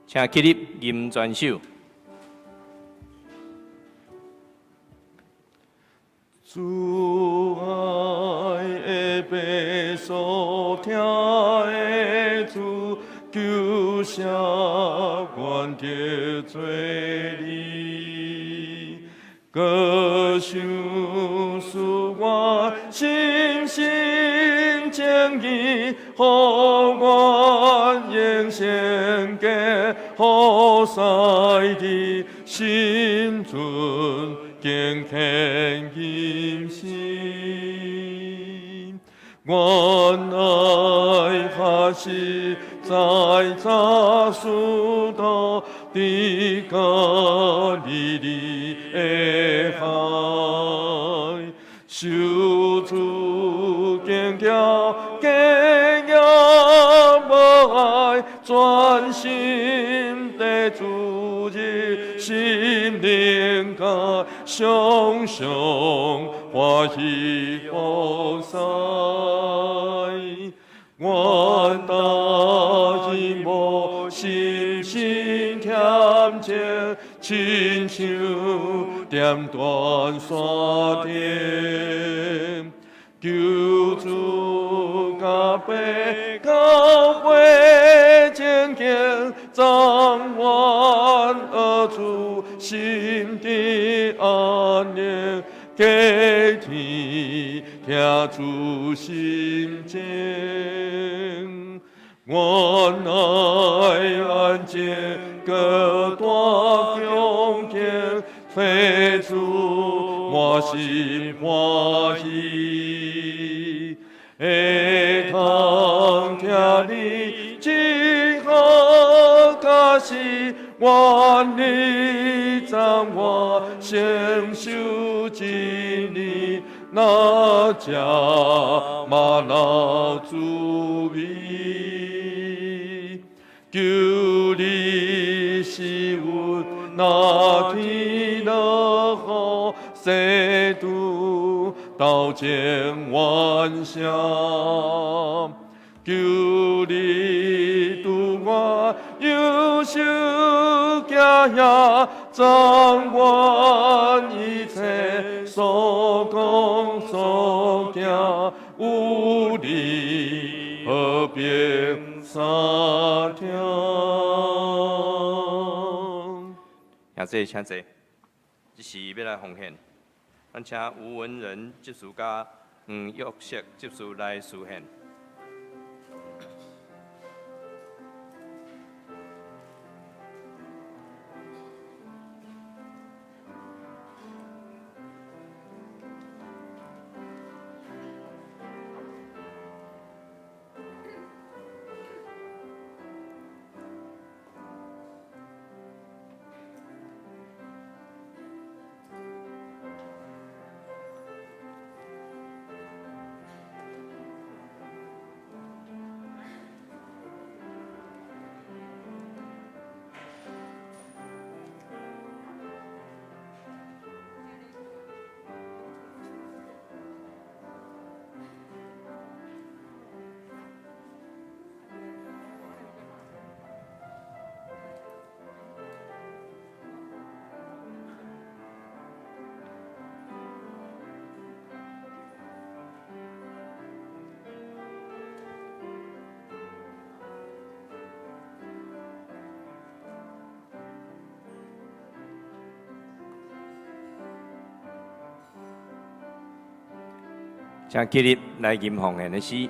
請起立吟全首。慈愛的爸所疼的子，求赦阮得罪你，閣想賜我深信情義，予阮永生過好似你心存敬虔謹慎。原來還是在早使徒佇加利利的海，受主堅強，堅強無礙，專心地主日心靈界，常常歡喜服侍。願大希望心心恬靜，親像點斷山頂。求主加庇教會前行，長阮兒主心的安寧，家庭聽主心情。願愛安靜，閣大恭敬，揣主滿心歡喜。會通聽你真好教示，願你讚我承受真理，那食嗎哪滋味。求你賜阮若天落雨，世度鬥爭冤聲。求你拄我右手行遐，掌管一切所講所行，有你和平三聽。請坐，請坐。這時欲來奉獻，咱請吳文仁執事佮黃玉石執事來司獻。請起立來吟奉獻的詩。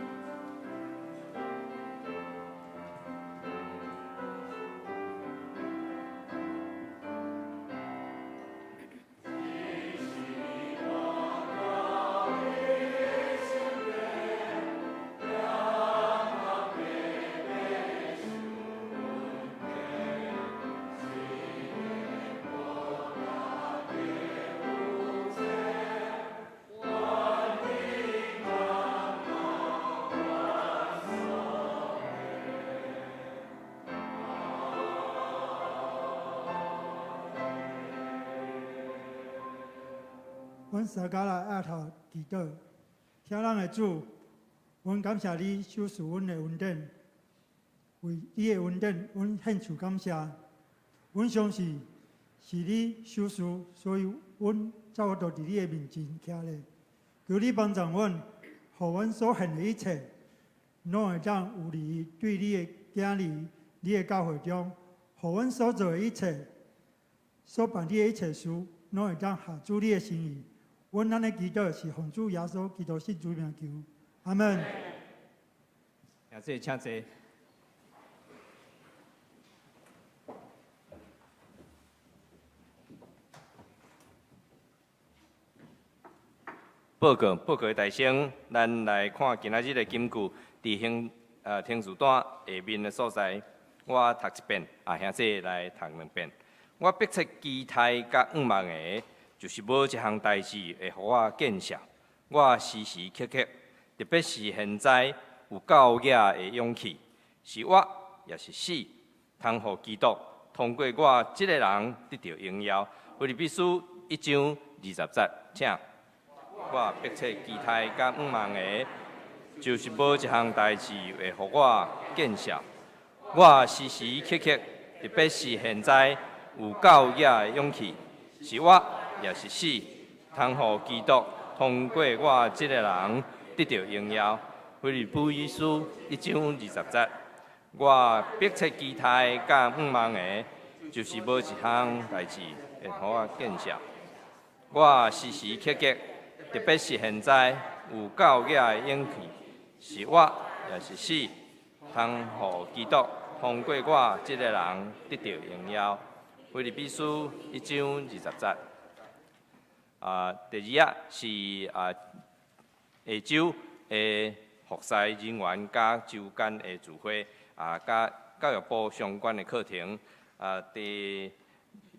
阮相佮來額頭祈禱，疼咱的主，阮感謝你賞賜阮的恩典，為你的恩典，阮獻上感謝。阮相信是你賞賜，所以阮才有法度佇你的面前徛咧。求你幫助阮，予阮所獻的一切，攏會當有利於對你的子兒、你的教會中，予阮所做的一切、所辦理的一切事，攏會當合主你的心意。阮按呢祈禱是奉主耶穌基督聖主名求，阿門。請坐，請坐。報告，報告大聲，咱來看今仔日的金句，佇行停字單下面的所在，我讀一遍，啊，兄弟來讀兩遍。我迫切期待佮向望的，就是無一項代誌會予我見笑。我時時刻刻，特別是現在有夠額的勇氣，是活抑是死，通予基督通過我這个人得著榮耀。腓立比書一章二十節，請。我迫切期待佮向望的，就是無一項代誌會予我見笑。我時時刻刻，特別是現在有夠額的勇氣，是活抑是死，通予基督通過我這个人得著榮耀。腓立比書一章二十節，我迫切期待佮向望的，就是無一項代誌會予我見笑。我時時刻刻，特別是現在有夠額的勇氣，是活抑是死，通予基督通過我這个人得著榮耀。腓立比書一章二十節。啊，第二啊是啊下晝的服侍人員佮週間的聚會啊，佮教育部相關的課程啊。第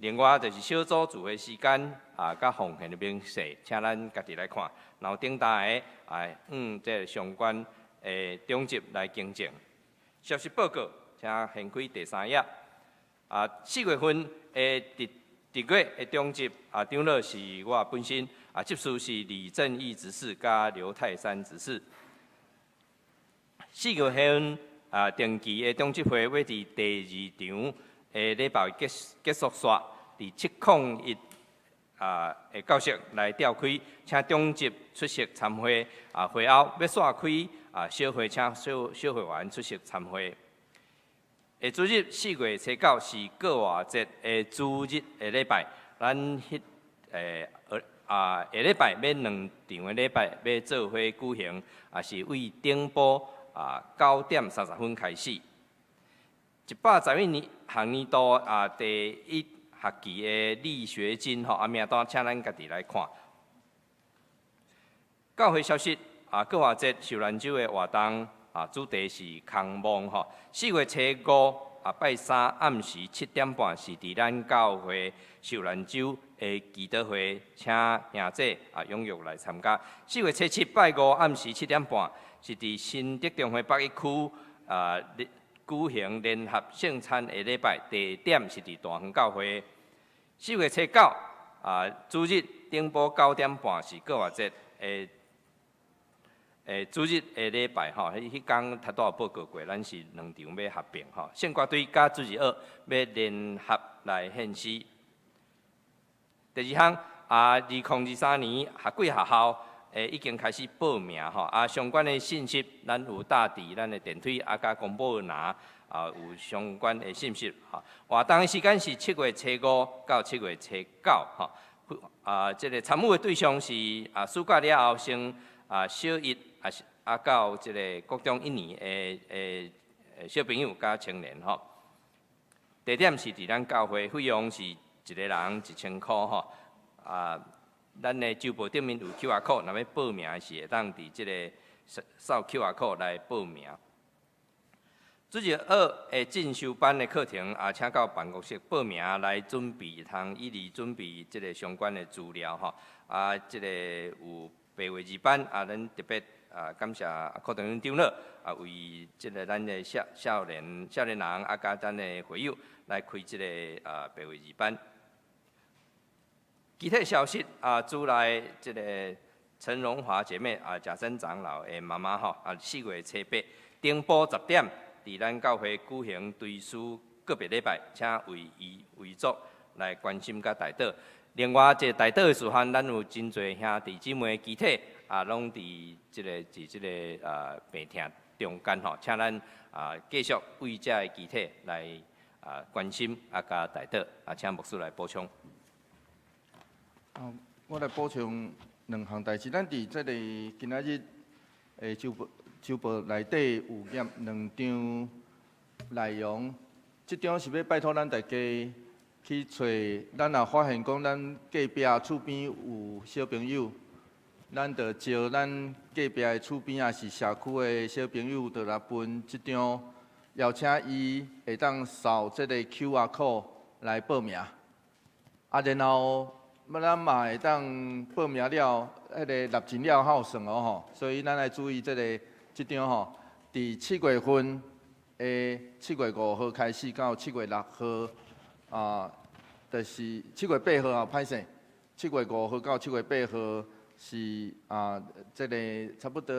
另外就是小組聚會時間啊，佮奉獻的明細，請咱家己來看。然後頂大的啊，這個相關的長執來更正。消息報告，請掀開第三頁。啊，4月份的佇佇月的長執啊，長老是我本身啊，執事是李正義執事佮劉泰山執事。四月份啊，定期的長執會欲佇第二場的禮拜結結束煞，佇701啊的教室來召開，請長執出席參會啊，會後欲煞開啊小會，請小小會員出席參會。下主日四月初九是過活節的主日的禮拜，咱彼啊下禮拜欲兩場的禮拜欲做伙舉行，也是為頂晡啊9點30分開始。111年學年度啊第一學期的勵學金吼啊名單，請咱家己來看。教會消息啊，過活節受難週的活動。啊，主題是空望吼。四月初五啊，拜三暗時7點半是佇咱教會受難週的祈禱會，請兄弟啊踴躍來參加。四月初七拜五暗時7點半是佇新竹中會北一區啊舉行聯合聖餐的禮拜，地點是佇大園教會。四月初九啊，主日頂晡9點半是過活節的。主日的禮拜吼，彼彼工頭拄有報告過，咱是兩場欲合併吼。聖歌隊佮主日學欲聯合來獻詩。第二項啊，2023年學季學校已經開始報名吼，啊相關的信息咱有貼佇咱的電梯啊，佮公布欄啊有相關的信息吼。活動的時間是7月初五到7月初九吼。啊，這個參與的對象是啊，暑假了後先。啊，小一啊是啊到這个國中一年的的小朋友佮青年吼。地點是佇咱教會，費用是一个人1000箍吼。啊，咱的週報頂面有 QR code，若欲報名是會當佇這个掃 QR code 來報名。主日學的進修班的課程，也請到辦公室報名來準備，通以利準備這个相關的資料吼。啊，這个有白話字班，啊，咱特別啊感謝柯長長老啊，為這个咱的少年人啊，佮咱的會友來開這个啊白話字班。其他消息啊，主內這个陳榮華姐妹啊，賈森長老的媽媽吼啊，4月初8頂晡10點，佇咱教會舉行追思告別禮拜，請為伊遺族來關心佮代禱。另外，這個代禱的時陣，咱有真濟兄弟姊妹肢體啊，攏佇這个病痛中間吼，請咱啊繼續為這个肢體來啊關心啊佮代禱啊，請牧師來補充。啊，我來補充兩項代誌。咱佇這个今仔日的週報內底有頁兩張內容，這張是欲拜託咱大家去揣，咱若發現講咱隔壁厝邊有小朋友，咱就招咱隔壁的厝邊抑是社區的小朋友，就來分這張，邀請伊會當掃這個 QR code 來報名。啊，然後咱嘛會當報名了，彼个納錢了還有算哦吼，所以咱愛注意這个這張吼，佇七月份的7月5號開始到7月6號啊，就是七月八號啊，歹勢，7月5號到七月八號是啊，這个差不多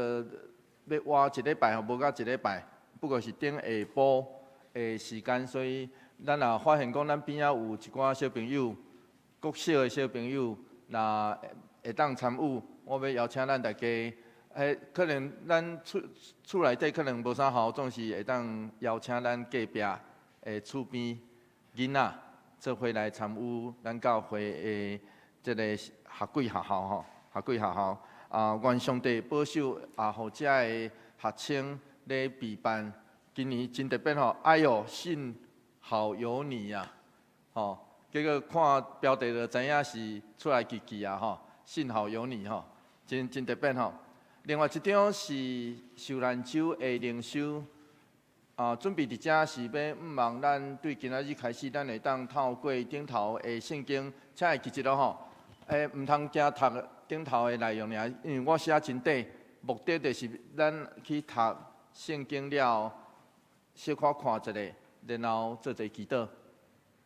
欲倚一禮拜吼，無到一禮拜，不過是頂下晡的時間，所以咱若發現講咱邊仔有一寡小朋友，國小的小朋友，若會當參與，我欲邀請咱大家，彼可能咱厝內底可能無啥好，總是會當邀請咱隔壁的厝邊囡仔做伙來參與咱教會的這个學季學校吼，學季學校啊，願上帝保守啊，予遮的學生咧備辦，今年真特別吼，哎喲，幸好有你啊，吼。結果看標題就知影是出來記記啊吼，幸好有你吼，真特別吼。另外一張是受難週的靈修，啊，準備佇遮是欲向望咱對今仔日開始，咱會當透過頂頭的聖經，請會記得吼，毋通驚讀頂頭的內容爾，因為我寫真短，目的就是咱去讀聖經了，小可看一下，然後做一个祈禱。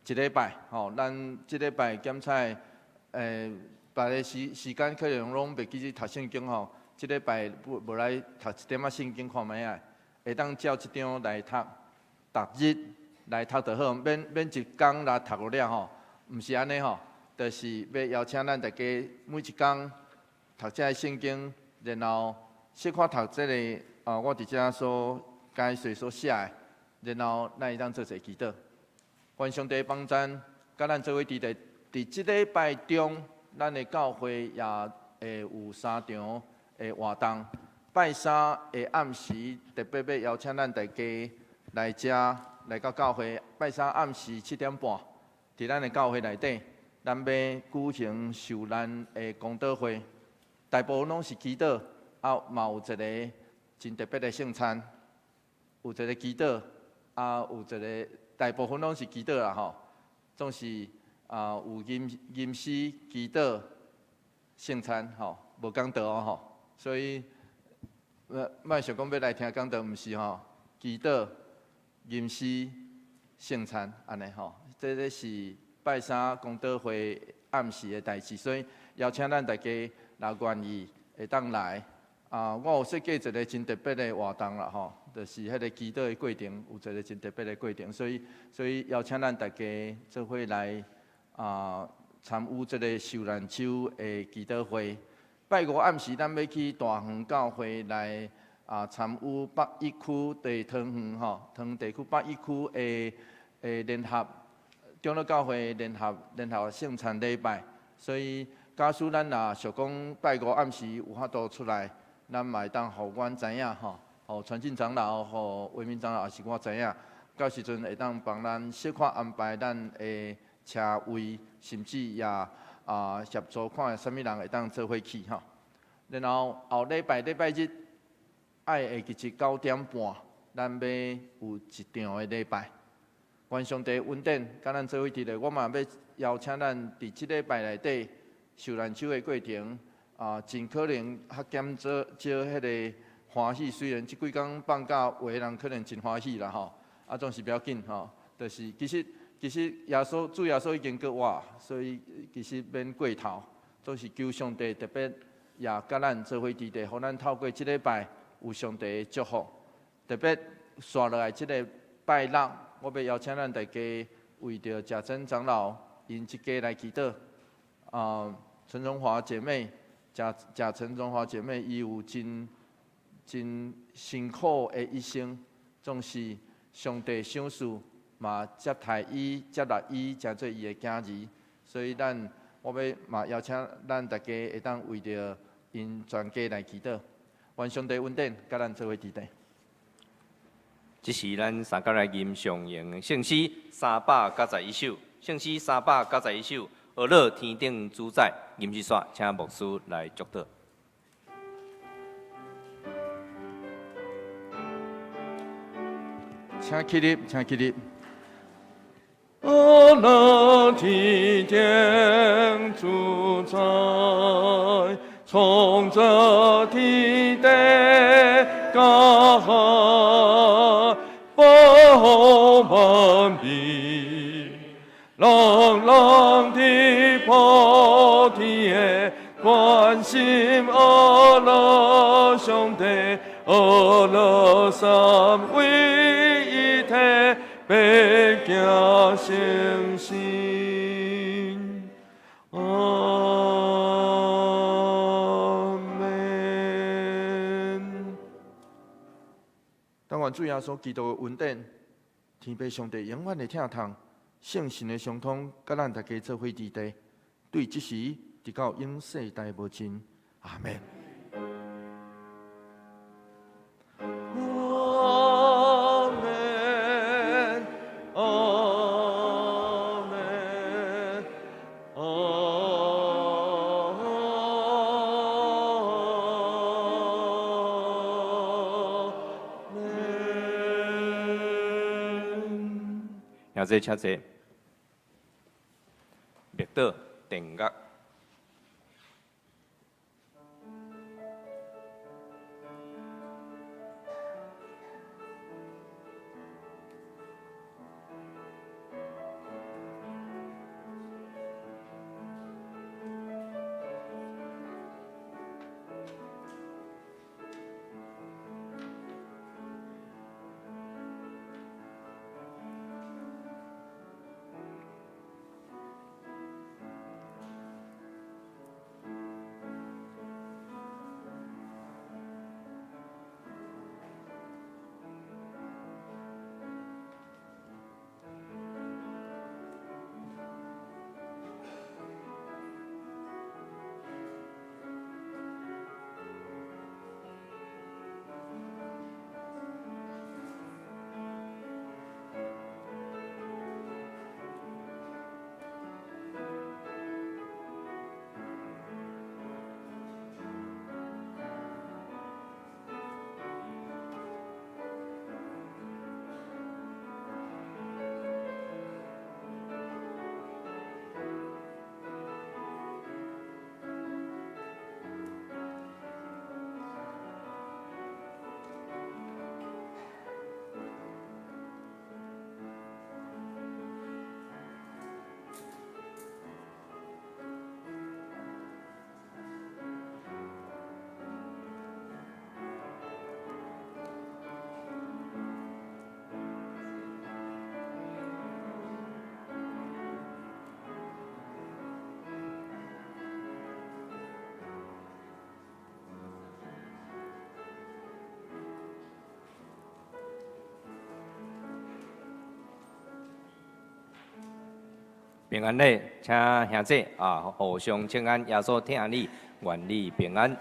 一禮拜吼，咱這禮拜檢採，別个時間可能攏袂記得讀聖經吼，這禮拜無來讀一點仔聖經看覓仔，會當照這張來讀，逐日來讀就好，免一工來讀了吼，毋是按呢吼，就是欲邀請咱大家每一工讀這个聖經，然後小可讀這个啊，我佇遮所解說所寫的，然後咱會當做一个祈禱。願上帝幫贊，佮咱做伙佇這禮拜中，咱的教會也會有三場的活動。拜三的暗時，特別欲邀請咱大家來遮來到教會。拜三暗時7點半，佇咱的教會內底，咱欲舉行受難的公禱會，大部分攏是祈禱，啊，嘛有一个真特別的聖餐，有一个祈禱，啊，有一个。大部分攏是祈禱啦吼，總是啊有吟詩祈禱聖餐吼，無講道哦吼，所以莫想講欲來聽講道，毋是吼，祈禱吟詩聖餐按呢吼，這个是拜三公禱會暗時的代誌，所以邀請咱大家若願意會當來啊，我有設計一个真特別的活動啦吼。就是彼个祈禱的過程，有一个真特別的過程，所以邀請咱大家做伙來啊參與這个受難週的祈禱會。拜五暗時，咱欲去大園教會來啊參與北一區的桃園吼，桃園地區北一區的聯合長老教會聯合聖餐禮拜。所以假使咱若想講拜五暗時有法度出來，咱嘛會當予阮知影吼，予傳進長老、予維民長老，抑是我知影，到時陣會當幫咱小可安排咱的車位，甚至也協助看啥物人會當做伙去吼。然後後禮拜禮拜日愛會記得9點半，咱欲有一場的禮拜。願上帝恩典，佮咱做伙佇咧，我嘛欲邀請咱佇這禮拜內底受難週的過程，盡可能較減少少彼个歡喜。雖然這幾工放假，有的人可能真歡喜啦吼，總是不要緊吼。就是其實耶穌主耶穌已經閣活，所以其實免過頭，總是求上帝特別也佮咱做伙佇咧，予咱透過這禮拜有上帝的祝福。特別紲落來這个拜六，我欲邀請咱大家為著賈珍長老𪜶一家來祈禱。陳榮華姐妹，賈陳榮華姐妹，伊有真真辛苦的一生，總是上帝賞賜，嘛接待伊、接納伊，成做伊的囝兒。所以咱我欲嘛邀請咱大家會當為著𪜶全家來祈禱。願上帝恩典，佮咱做伙佇咧。這是咱三角來吟誦用的聖詩391首，聖詩391首，呵咾天頂主宰，吟一煞，請牧師來祝禱。請起立，請起立。呵咾天頂主宰，創造天地佮海，包萬民，人人佇普天的關心呵咾上帝，呵咾三位一體，白行成聖。阿們。但願主耶穌基督的恩典，天父上帝永遠的疼痛，聖神的相通，佮咱大家做伙佇咧，對這時直到永世代無盡。阿們。阿們，阿們，阿們。兄弟請坐，默禱定樂。平安禮，請兄弟啊，互相請安，耶穌疼你，願你平安。